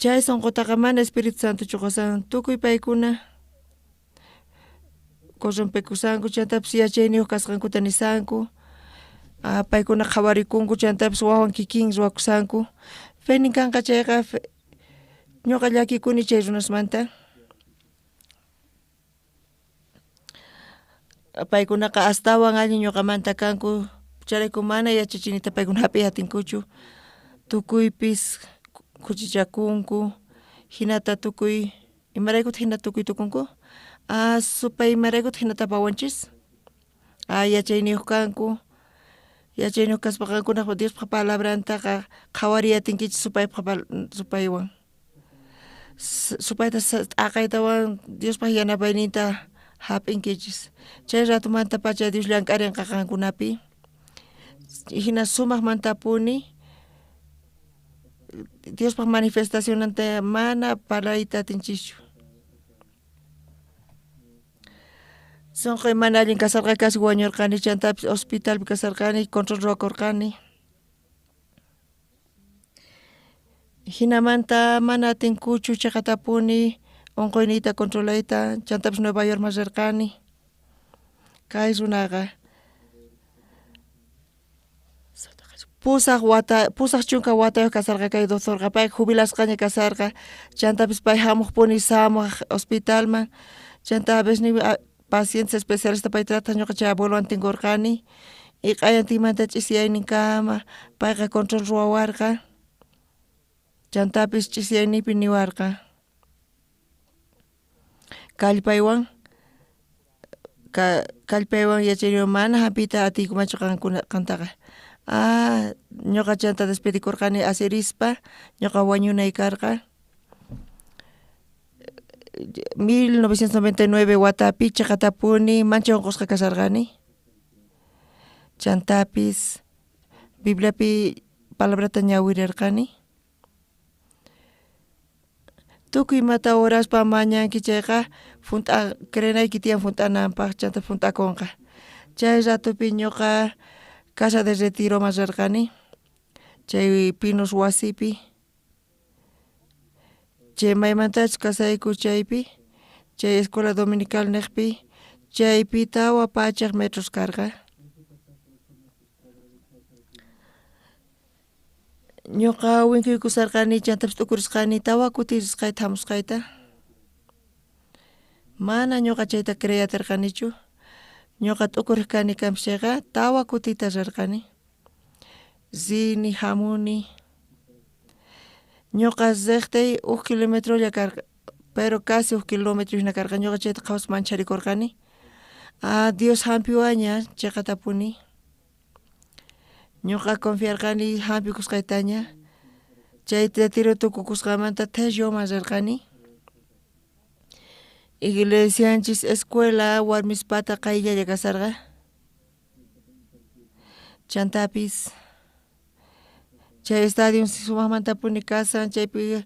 Chay sonqotaqa mana Espíritu Santochu qosan, tukuy paykuna corrompekusanku chantapis yachayniyuq kasqankuta nisanku, paykuna qhawarikunku chantapis wawan kikin ruwakusanku. Fenin kanqa chayqa ñuqa llakikuni chay runasmanta. Paykunaqa astawan allin ñuqamanta kanku, chayrayku mana yachachinita paykuna jap'iy atinkuchu, tukuypis khuchichakunku, jinata tukuy imaraykutaq jina tukuy tukunku supay imaraykutaq jinata apawanchis yachayniyuq kanku, yachayniyuq kaspa qankunaq Diospaq palabrantaqa qhawariy atinkichis supaypaq supaywan supayta t'aqaytawan Diospaq yanapayninta jap'inkichis chay ratomantapacha Dios llank'arinqa qankunapi jina sumajmantapuni Diospaq manifestacionanta mana parlayta atinchischu. Sonqoy mana allin kasarqa casi wañurqani chantapis hospitalpi kasarqani control ruwakurqani. Jinamanta mana atinkuchu cheqatapuni onqoyniyta controlayta chantapis Nueva Yorkman rirqani. Kay runaqa 80 watayuq kasarqa kay doctorqa payqa jubilasqaña kasarqa chantapis pay jamuqpuni samaj hospitalman chanta a veces pacientes especialista pay trataq ñuqa chay abuelowan tinkurqani y q'ayantinmanta ch'isiyayninkama payqa control ruwawarqa chantapis ch'isiyayniypi niwarqa kallpaywan kallpaywan yachaywan mana jampiyta atiykumanchu qankuna qantaqa ñuqa chanta despedikurqani asirispa ñuqa wañunay karqa 1999 watapi cheqatapuni manchay unqusqa kasharqani chantapis Bibliapi palabrata ñawirirqani tukuy imata oraspa mañanki chayqa junt'a creenayki tiyan junt'ananpaq chanta junt'akunqa chay ratopi ñuqa casa de retiroman rirqani chay Pinos wasipi chay maymantachus kasayku chaypi chay escuela dominical niqpi chaypi 400 metros karqa. Ñuqa winkuykusarqani chantapis t'ukurisqani 4 kuti risqayta jamusqayta mana ñuqa chayta creey atirqanichu ñuqa t'ukuriq kani kanpis chayqa 4 kutita rirqani rini jamuni ñuqa riqtiy 1 kilometrolla karqa pero casi 1 kilómetro jina karqa ñuqa chayta qhawaspa mancharikurqani Dios jampiwaña cheqatapuni ñuqa confiarqani jampikusqaytaña chay retiro tukukusqaymanta Telloman rirqani iglesianchis escuela warmispata qayllalla kasarqa chantapis chay estadio sumajmantapuni kasan chaypi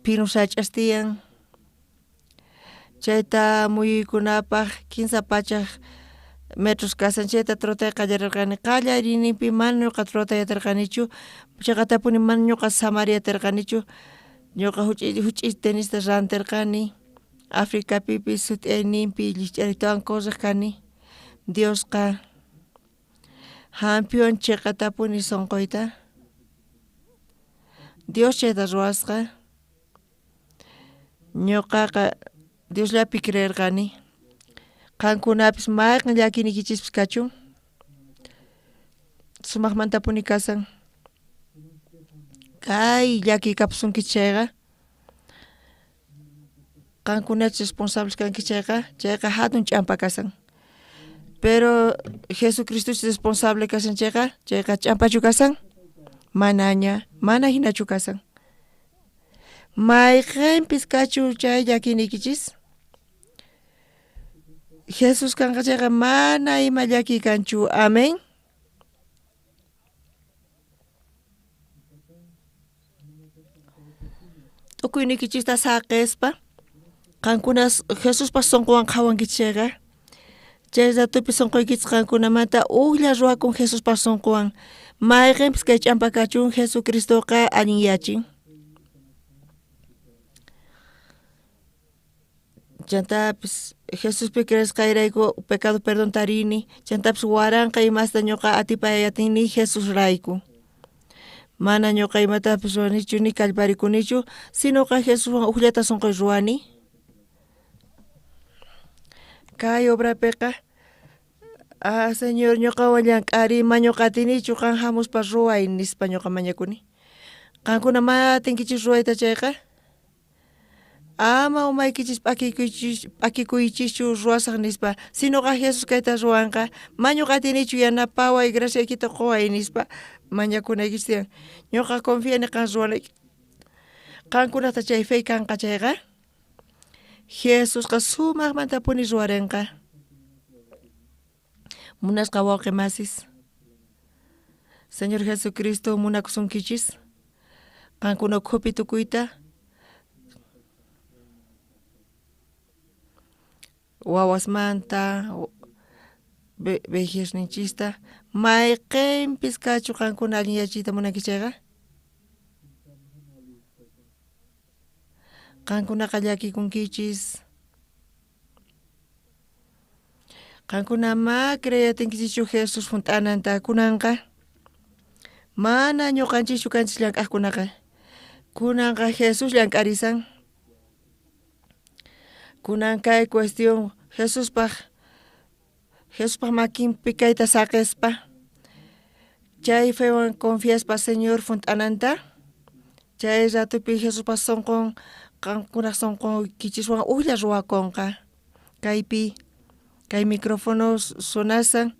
pino sach'as tiyan chayta muyuykunapaq 300 metros kasan chayta trotay qallarirqani qallariyninpi mana ñuqa trotay atirqanichu cheqatapuni mana ñuqa samariy atirqanichu ñuqa huch'uy tenista rantirqani Africapipis sut'iyayninpi llikch'ariytawan correj kani Diosqa jampiwan cheqatapuni sonqoyta Dios chayta ruwasqa ñuqaqa Diosllapi creerqani qankunapis mayqen llakiyniykichispis kachun sumajmantapuni kasan kay llakiy kapusunkichis chayqa qankunachus responsables kanki chayqa chayqa jatun ch'ampa kasan pero Jesucristochus responsable kasan chayqa chayqa ch'ampachu kasan manaña mana jinachu kasan mayqenpis kachun chay llakiyniykichis Jesús kanqa chayqa mana ima llakiy kanchu amén. Tukuyniykichista saqespa qankuna Jesuspa sonqowan qhawankichis chayqa chay ratopi sonqoykichis qankunamanta ujlla ruwakun Jesuspa sonqowan mayqenpis kay ch'ampa kachun Jesucristoqa allinyachin. Chantapis Jesuspi creesqayrayku pecado perdón tarini chantapis waranqa imasta ñuqa atipay atini Jesusrayku. Mana ñuqa imatapis ruwanichu ni kallparikunichu sinoqa Jesuswan ujllata sonqoy ruwani. Kay obrapiqa ah Señor ñuqawan llank'ariy ma ñuqa atinichu qan hamuspa ruway nispa ñuqa mañakuni. Qankuna ma atinkichis ruwayta chayqa ama umaykichis p'akikuychischu ruwasaq nispa sinoqa Jesús kayta ruwanqa ma ñuqa atinichu yanapaway graciaykita quway nispa mañakunaykichis tiyan. Ñuqa confiani qan ruwanayki. Qankunata chay fe kanqa chayqa Jesusqa sumaqmantapuni ruwarinqa. Munasqa wawqi masis, Señor Jesucristo munakusunkichis qankuna ukhupi tukuyta wawasmanta vejesninchista mayqenpis kachu qankuna allinyachiyta munankichis chayqa qankunaqa llakikunkichis. Qankuna ma creeyatinkichikchu Jesús junt'ananta kunanqa mana ñuqanchikchu kanchis llank'aqkunaqa kunanqa Jesús llank'arisan. Kunan kay cuestión Jesuspaq makinpi kayta saqespa chay fewan confiaspa Señor junt'ananta chay ratopi Jesuspa sonqon qankunaq sonqoykichiswan ujlla ruwakunqa. Kaypi kay micrófono sonasan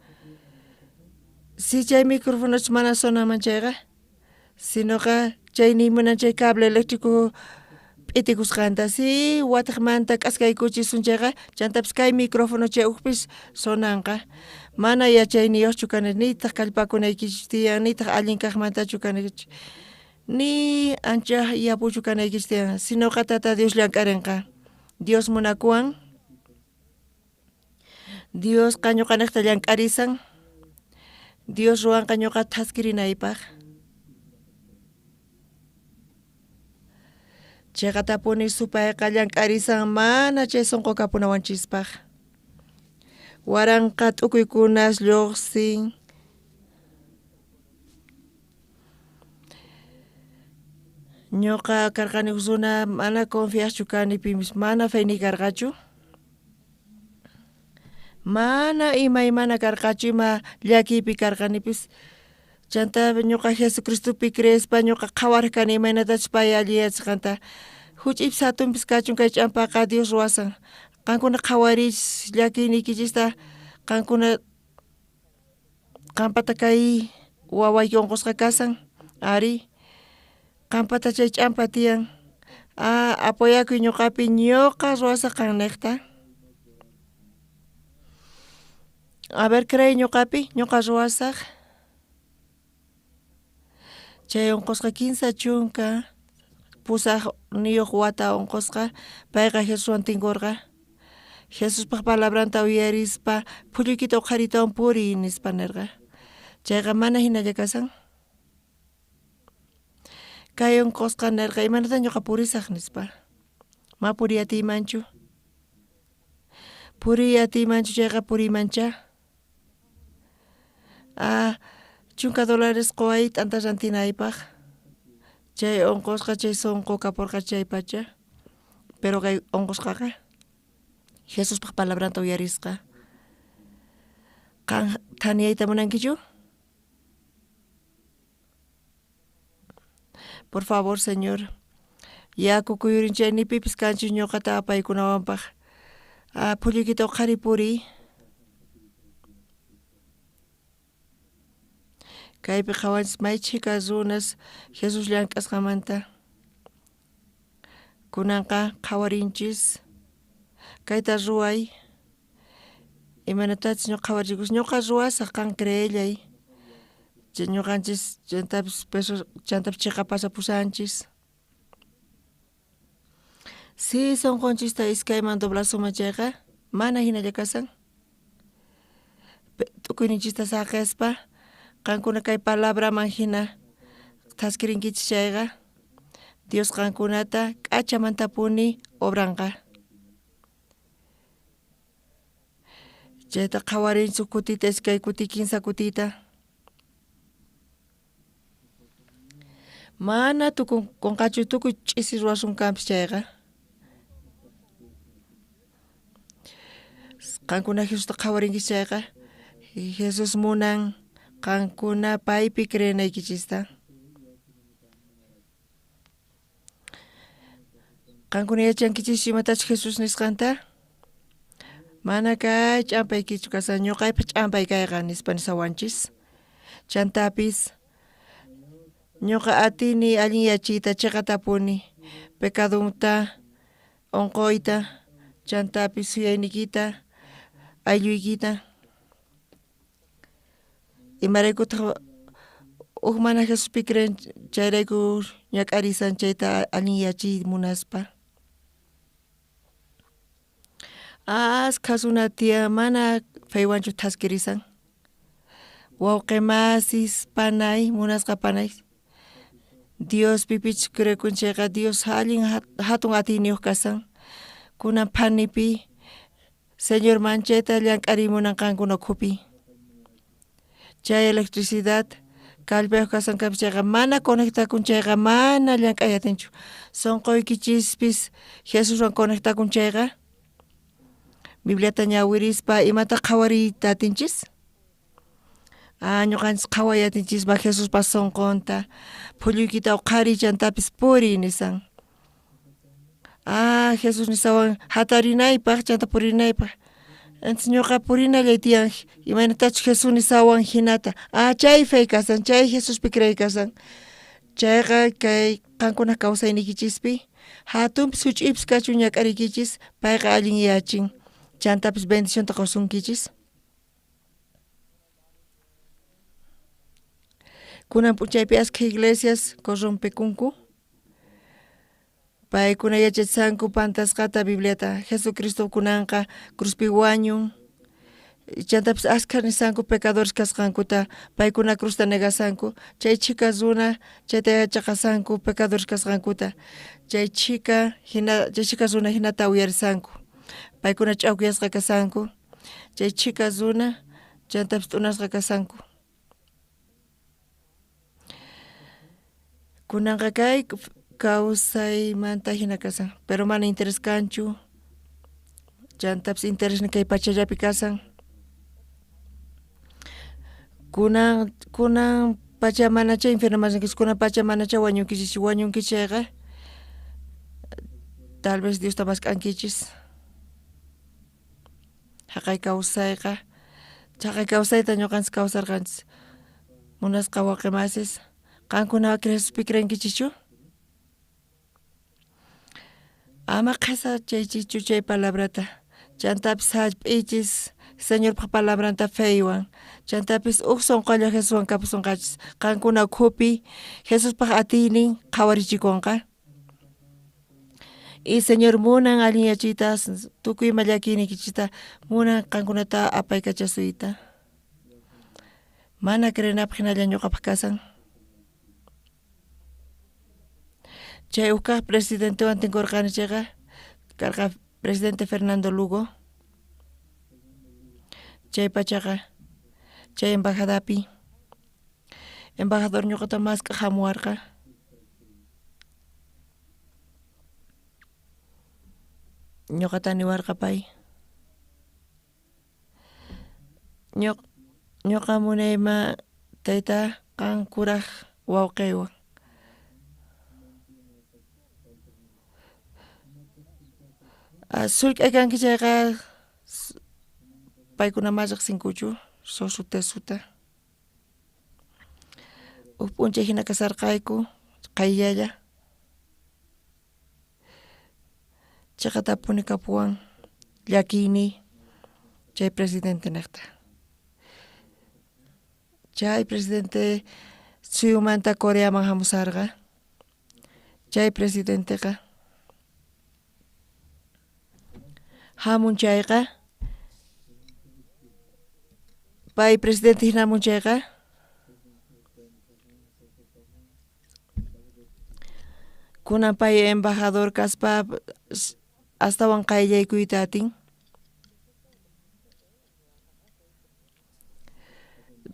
si chay micrófono mana sonanman chayqa sinoqa chay niymunan chay cable eléctrico p'itikusqanta si watiqmanta k'askaykuchisun chayqa chantapis kay micrófono chay ujpis sonanqa. Mana yachayniyuqchu kani nitaq kallpakunaykichis tiyan nitaq allin kaqmantachu kanaykichis ni ancha yapuchu kanaykichis tiyan sinoqa Tata Dios llank'arinqa. Dios munakuwan Diosqa ñuqaniqta llank'arisan Dios ruwanqa ñuqa thaskirinaypaq. Chayqatapuni supayqa llank'arisan mana chay sonqo kapunawanchispaq. Waranqa t'ukuykunas lluqsin. Ñuqa karqani huk runa mana confiaqchu kani pipis mana feyniy karqachu. Mana imaymana karqachu ima llakiypi karqanipis chanta ñuqa Jesucristopi creespa ñuqa qhawaraq kani imaynatachus pay alliyachisqanta huch'iypis hatunpis kachun kay ch'ampaqa Dios ruwasan. Qankuna qhawariychis llakiyniykichista qankuna qampata kay wawayki unqusqa kasan ari qampata chay ch'ampa tiyan ah apoyakuy ñuqapi ñuqa ruwasaq qanniqta. A ver creey ñuqapi ñuqa ruwasaq. Chay unqusqa 38 wata unqusqa payqa Jesuswan tinkurqa. Jesuspaq palabranta uyarispa phulluykita uqharitawan puriy nispa nirqa. Chayqa mana hinalla kasan. Kay unqusqa nirqa imaynatan ñuqa purisaq nispa. Ma puriy atiymanchu. Puriy atiymanchu chayqa puriymancha. Ah, $10 quway t'anta rantinaypaq. Chay unqusqa chay sonqo kapurqa chay pacha. Pero kay unqusqaqa Jesuspaq palabranta uyarisqa. Qan thaniyayta munankichu? Por favor, Señor, yaku kuyurin chay ni pipis kanchu ñuqata apaykunawanpaq. Ah, phulluykita uqhari puriy. Kaypi qhawanchis may chhika runas Jesús llank'asqanmanta. Kunanqa qhawarinchis kayta ruway imaynatachus ñuqa qhawarichikus ñuqa ruwasaq qan creellay. Ñuqanchis chantapis peso chantapis chiqa pasapusanchis. Si sonqonchista iskayman doblasunman chayqa mana hinalla kasan. Tukuyninchista saqespa qankuna kay palabraman hina thaskirinkichis chayqa Dios qankunata k'achamantapuni obranqa. Chayta qhawarinchis huk kutita, iskay kuti, kinsa kutita. Mana tukunqachu tukuy ch'isi ruwasunkanpis chayqa. Qankuna Jesusta qhawarinkichis chayqa Jesús munan qankuna paypi creenaykichista. Qankuna yachankichischu imatachus Jesús nisqanta? Mana kay ch'ampaykichu kashan, ñoqaypaj ch'ampay kayqa nispa nisawanchis. Chantapis ñoqa atini allinyachiyta cheqatapuni pecadonta, onqoyta, chantapis suyayniykita, aylluykita. Imaraykutaj uj mana Jesuspi creen chayrayku ñak'arisan chayta allinyachiy munaspa. Askha runa tiyan mana feywanchu thaskirisan. Wawqe masis, panay, munasqa panay, Diospi pichus creekun chayqa Dios allin hatun atiyniyuq kasan. Kunan phanipi Señor manchayta llank'ariy munan qankuna ukhupi. Chay electricidad kallpayuq kasankapi chayqa mana conectakun chayqa mana llank'ay atinchu. Sonqoykichispis Jesuswan conectakun chayqa Bibliata ñawirispa imata qhawariyta atinchis? Ah, ñuqanchis qhaway atinchisma Jesuspa sonqonta. Phulluykita uqhariy chantapis puriy nisan. Ah, Jesús nisawan hatarinaypaq chanta purinaypaq. Entonces ñuqa purinallay tiyan imaynatachus Jesús nisawan hinata. Ah, chay fe kasan, chay Jesuspi creey kasan. Chayqa kay qankunaq kawsayniykichispi hatunpis huch'uypis kachun ñak'ariykichis payqa allinyachin. Chantapis bendicionta qosunkichis. Kunan p'unchaypi askha iglesias corrompekunku. Paykuna yachachisqanku pantasqata Bibliata. Jesucristo kunanqa cruzpi wañun. Chantapis askha nisanku pecadores kasqankuta, paykuna cruzta negasanku. Chay chhika runa chayta yachaqasanku pecadores kasqankuta. Chay chhika hina chay chhika runa hinata uyarisanku. Paykuna ch'awkiyasqa kasanku. Chay chhika runa chantapis t'unasqa kasanku. Kunanqa kay kawsaymanta hina kasan, pero mana interés kanchu. Chantapis interesnin kay pachallapi kasan. Kunan kunan pacha manacha infiernoman rinkichis, kunan pacha manacha wañunkichis, wañunkichis chayqa tal vez Diosta mask'ankichis. Jaqay kawsayqa, chaqay kawsayta ñuqanchis kawsarqanchis. Munasqa wawqimasis, qankuna Jesuspi creenkichischu? Ama qhesachaychischu chay palabrata. Chantapis hap'iychis Señorpa palabranta feywan. Chantapis uj sonqolla Jesuswan kapusonqachis. Qankuna ukhupi Jesuspaj atiynin qhawarichikunqa. Y Señor munan allinyachiyta tukuy ima llakiyniykichista munan qankunata apaykachasuyta. Mana creenapaj hinalla ñuqapaj kasan. Chay uj kaj presidentewan tinkurqani chayqa karqa presidente Fernando Lugo. Chay pachaqa chay embajadapi embajador ñuqata mask'aj hamuwarqa. Ñuqata niwarqa pay. Ñuqa munayman tayta qan kuraj wawqiywan. Sullk'a kanki chayqa paykuna ma riqsinkuchu sosu tesuta. Uj p'unchay hina kasarqayku qayllalla. Chiqatapuni kapuwan llakiyniy chay presidente niqta. Chay presidente suyumanta Coreaman hamusarqa. Chay presidenteqa Hamun chayqa, pay presidente hina hamun chayqa, kunan pay embajador kaspa astawan qayllaykuyta atin.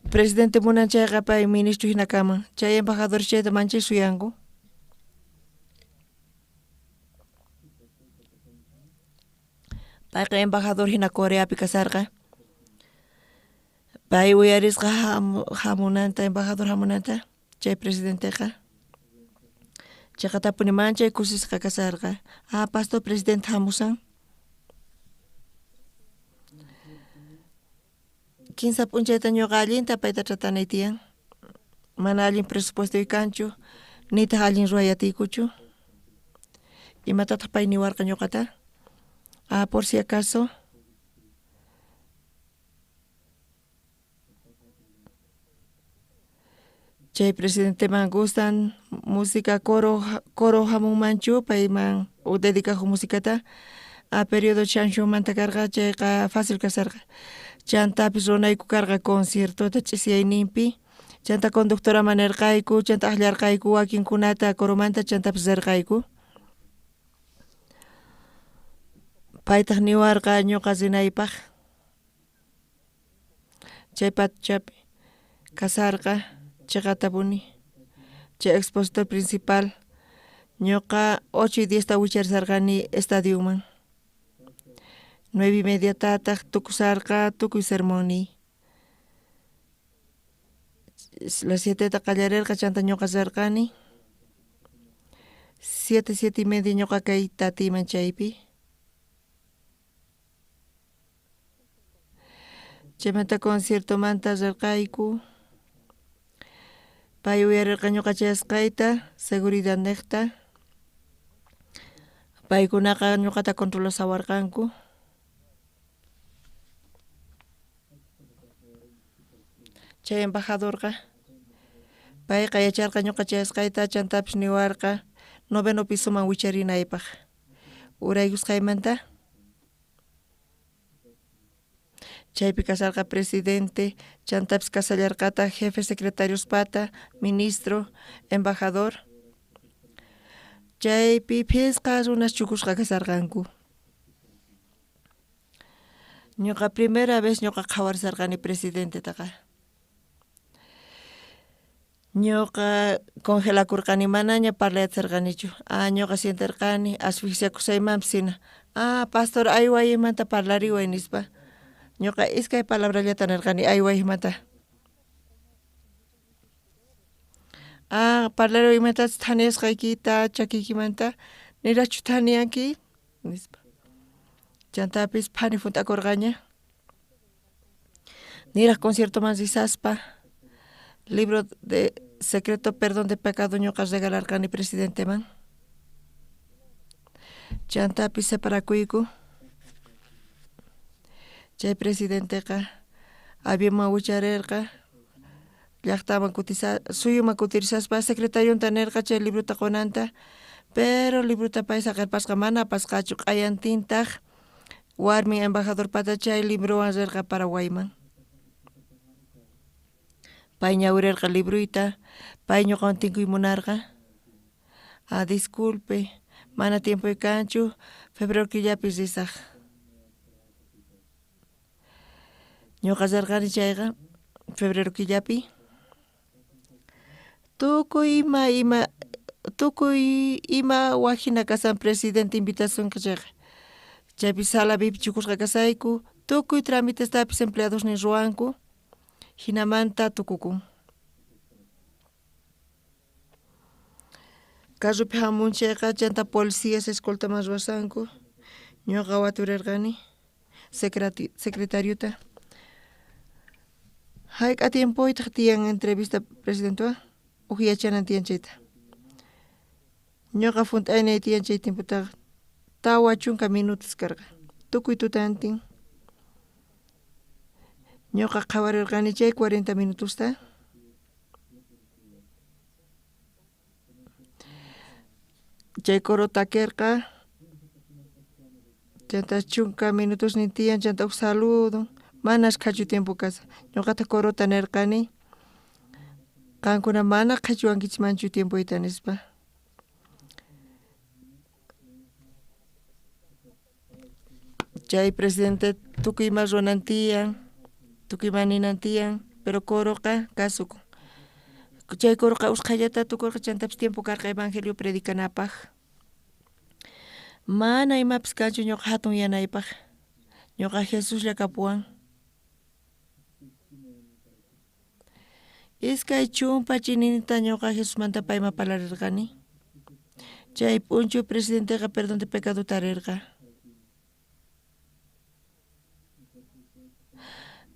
Presidente munan chayqa pay ministro hina kanman, chay embajadores chayta manchay suyanku. Payqa embajador hina Coreapi kasarqa. Pay uyarisqa hamunanta, embajador hamunanta, chay presidenteqa. Chayqatapuni manchay kusisqa kasarqa. Ah, pastor presidente hamusan. Kinsa p'unchayta ñuqa allinta payta tratanay tiyan. Mana allin presupuestoy kanchu, nitaq allin ruway atiykuchu. Imatataq pay niwarqa ñuqata? Ah, por si acaso. Chay presidenteman gustan música coro, coro hamunmanchu payman dedicaju musicata. A periodo chanshunmanta karqa chayqa fácil kasarqa. Chantapis runayku karqa conciertota ch'isiyayninpi. Chanta conductoraman nirqayku, chanta akllarqayku wakinkunata coromanta chantapis rirqayku. Paytaq niwarqa ñuqa rinaypaq. Chay pachapi kasarqa chiqatapuni. Chay expositor principal ñuqa 8 y 10 ta wicharisarqani estadionman. 9:30 tataq tukusarqa tukuy sermonniy. Las 7 ta qallarirqa chanta ñuqa rirqani. 7, 7:30 ñuqa kay tatiyman chaypi. Chaymanta conciertomanta rirqayku. Pay uyarirqa ñuqa chayasqayta, seguridad niqta. Paykunaqa ñuqata controlasawarqanku. Chay embajadorqa payqa yacharqa ñuqa chayasqayta chantapis niwarqa noveno pisoman wicharinaypaq. Uraykusqaymanta chaypi kasarqa presidente, chantapis kasallarqataq jefe secretariospata, ministro, embajador. Chaypi phisqa runas chukusqa kasarqanku. Ñuqa primera vez ñuqa qhawarisarqani presidentetaqa. Ñuqa congelakurqani manaña parlayatsarqanichu. Ah, ñuqa sienterqani asfixiakusaymanpis hina. Ah, pastor aywaymanta parlariway nispa. Ñuqa iskay palabrallata nirqani aywaymanta. Ah, parlariway imatachus thaniyasqaykita chakiykimanta niraqchu thaniyanki nispa. Chantapis phani hunt'akurqaña. Niraq conciertoman risaspa libro de secreto perdón de pecado ñuqa regalarqani presidenteman. Chantapis separakuyku. Chay presidenteqa avionman wicharirqa llaqtaman kutisa suyuman kutirisaspa secretarionta nirqa chay librota qunanta, pero librota pay saqirpasqa mana apasqachu q'ayantintaq warmin embajadorpata chay librowan rirqa Paraguayman. Pay ñawirirqa libruyta, pay ñuqawan tinkuy munarqa. Ah, disculpe, mana tiempoy kanchu, febrero killapi risaq. Ñuqa rirqani chayqa febrero killapi. Tukuy ima ima tukuy ima wak hina kasan presidente invitasunki chayqa. Chaypi sala VIP chukusqa kasayku, tukuy tramitestapis empleadosnin ruwanku, hinamanta tukukun. Carropi hamun chayqa chanta policías escoltaman ruwasanku, ñuqa waturirqani secretariota. Hayk'a tiempoytaq tiyan entrevista presidentewan? Uj yachanan tiyan chayta. Ñuqa hunt'aynay tiyan chay tiempotaqa 40 minutos karqa, tukuy tutantin. Ñuqa qhawarirqani chay 40 minutosta. Chay coro takirqa Chanta 10 minutosnin tiyan, chanta uj saludo, mana ashkhachu tiempo kashan, ñuqataq corota nerqani, qankuna mana qhichuwankichismanchu tiempoyta nispa. Chay presidente tukuy ima ruwanan tiyan, tukuy ima ninan tiyan, pero coroqa kasukun. Chay coroqa usqhayllata tukurqa chantapis tiempo karqa evangelio predicanapaj. Mana imapis kanchu ñuqa hatun yanaypaj, ñuqa Jesuslla kapuwan. 20 chininta ñuqa Jesusmanta payman parlarirqani. Chay p'unchaw presidenteqa perdón de pecado tarirqa.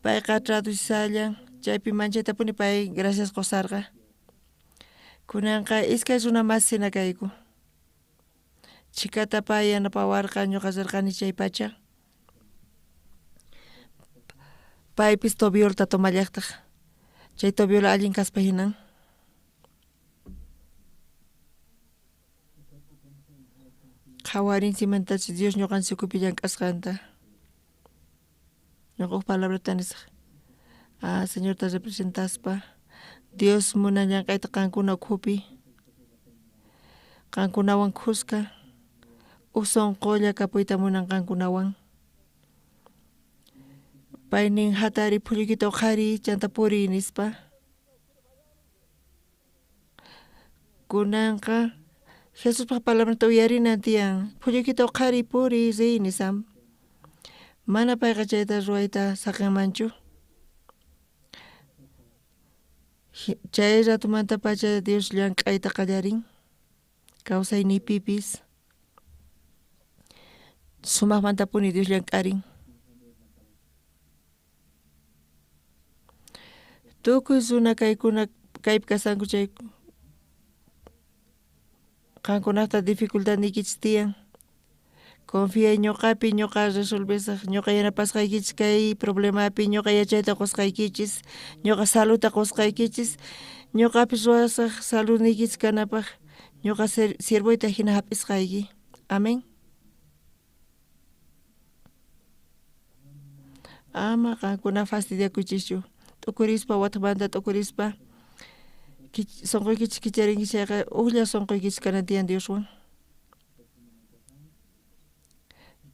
Payqa traducisallan, chaypi manchaytapuni pay gracias qusarqa. Kunanqa iskay runa mas hina kayku. Chhikata pay yanapawarqa ñuqa rirqani chay pacha. Paypis tobiolta tomallaqtaq. Chay tobiola allin kaspa hinan. Qhawarinchikmantachus Dios ñuqanchik ukupi llank'asqanta. Ñuqa uj palabrata nisaq. Ah, Señorta representaspa Dios munan llank'ayta qankuna ukhupi, qankunawan khuska, uj sunqulla kapuyta munan qankunawan. Pay nin hatariy phulluykita uqhariy chanta puriy nispa. Kunanqa Jesuspaj palabranta uyarinan tiyan, phulluykita uqhariy puriy riy nisam. Mana payqa chayta ruwayta saqinmanchu. Chay ratomantapacha Dios llank'ayta qallarin kawsayniypipis. Sumaqmantapuni Dios llank'arin. Tukuy runa kaykuna kaypi kashanku chay qankunata dificultadniykichis tiyan. Confiay ñuqapi, ñuqa resolvesaj, ñuqa yanapasqaykichis kay problemapi, ñuqa yachayta qusqaykichis, ñuqa saludta qusqaykichis, ñuqapis ruwasaj saludniykichis kanapaj, ñuqa siervoyta hina hap'isqayki. Amén. Ama qankuna fastidiakuychischu, t'ukurispa watejmanta t'ukurispa sunquykichis kicharinki chayqa ujlla sunquykichis kanan tiyan Dioswan.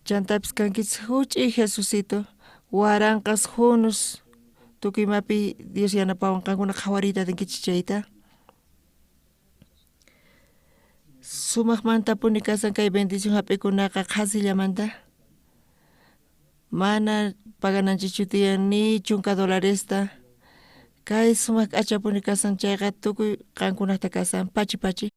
Chantapis kankichis juch'iy Jesucito, waranqas junus tukuy imapi Dios yanapawan qankuna qhawariyta atinkichis chayta. Sumaqmantapuni kasan kay bendición hap'ikunaqa qhasillamanta. Mana pagananchischu tiyan ni 10 dolaresta. Kay sumaq k'achapuni kasan chayqa tukuy qankunaqta kasan pachi pachi.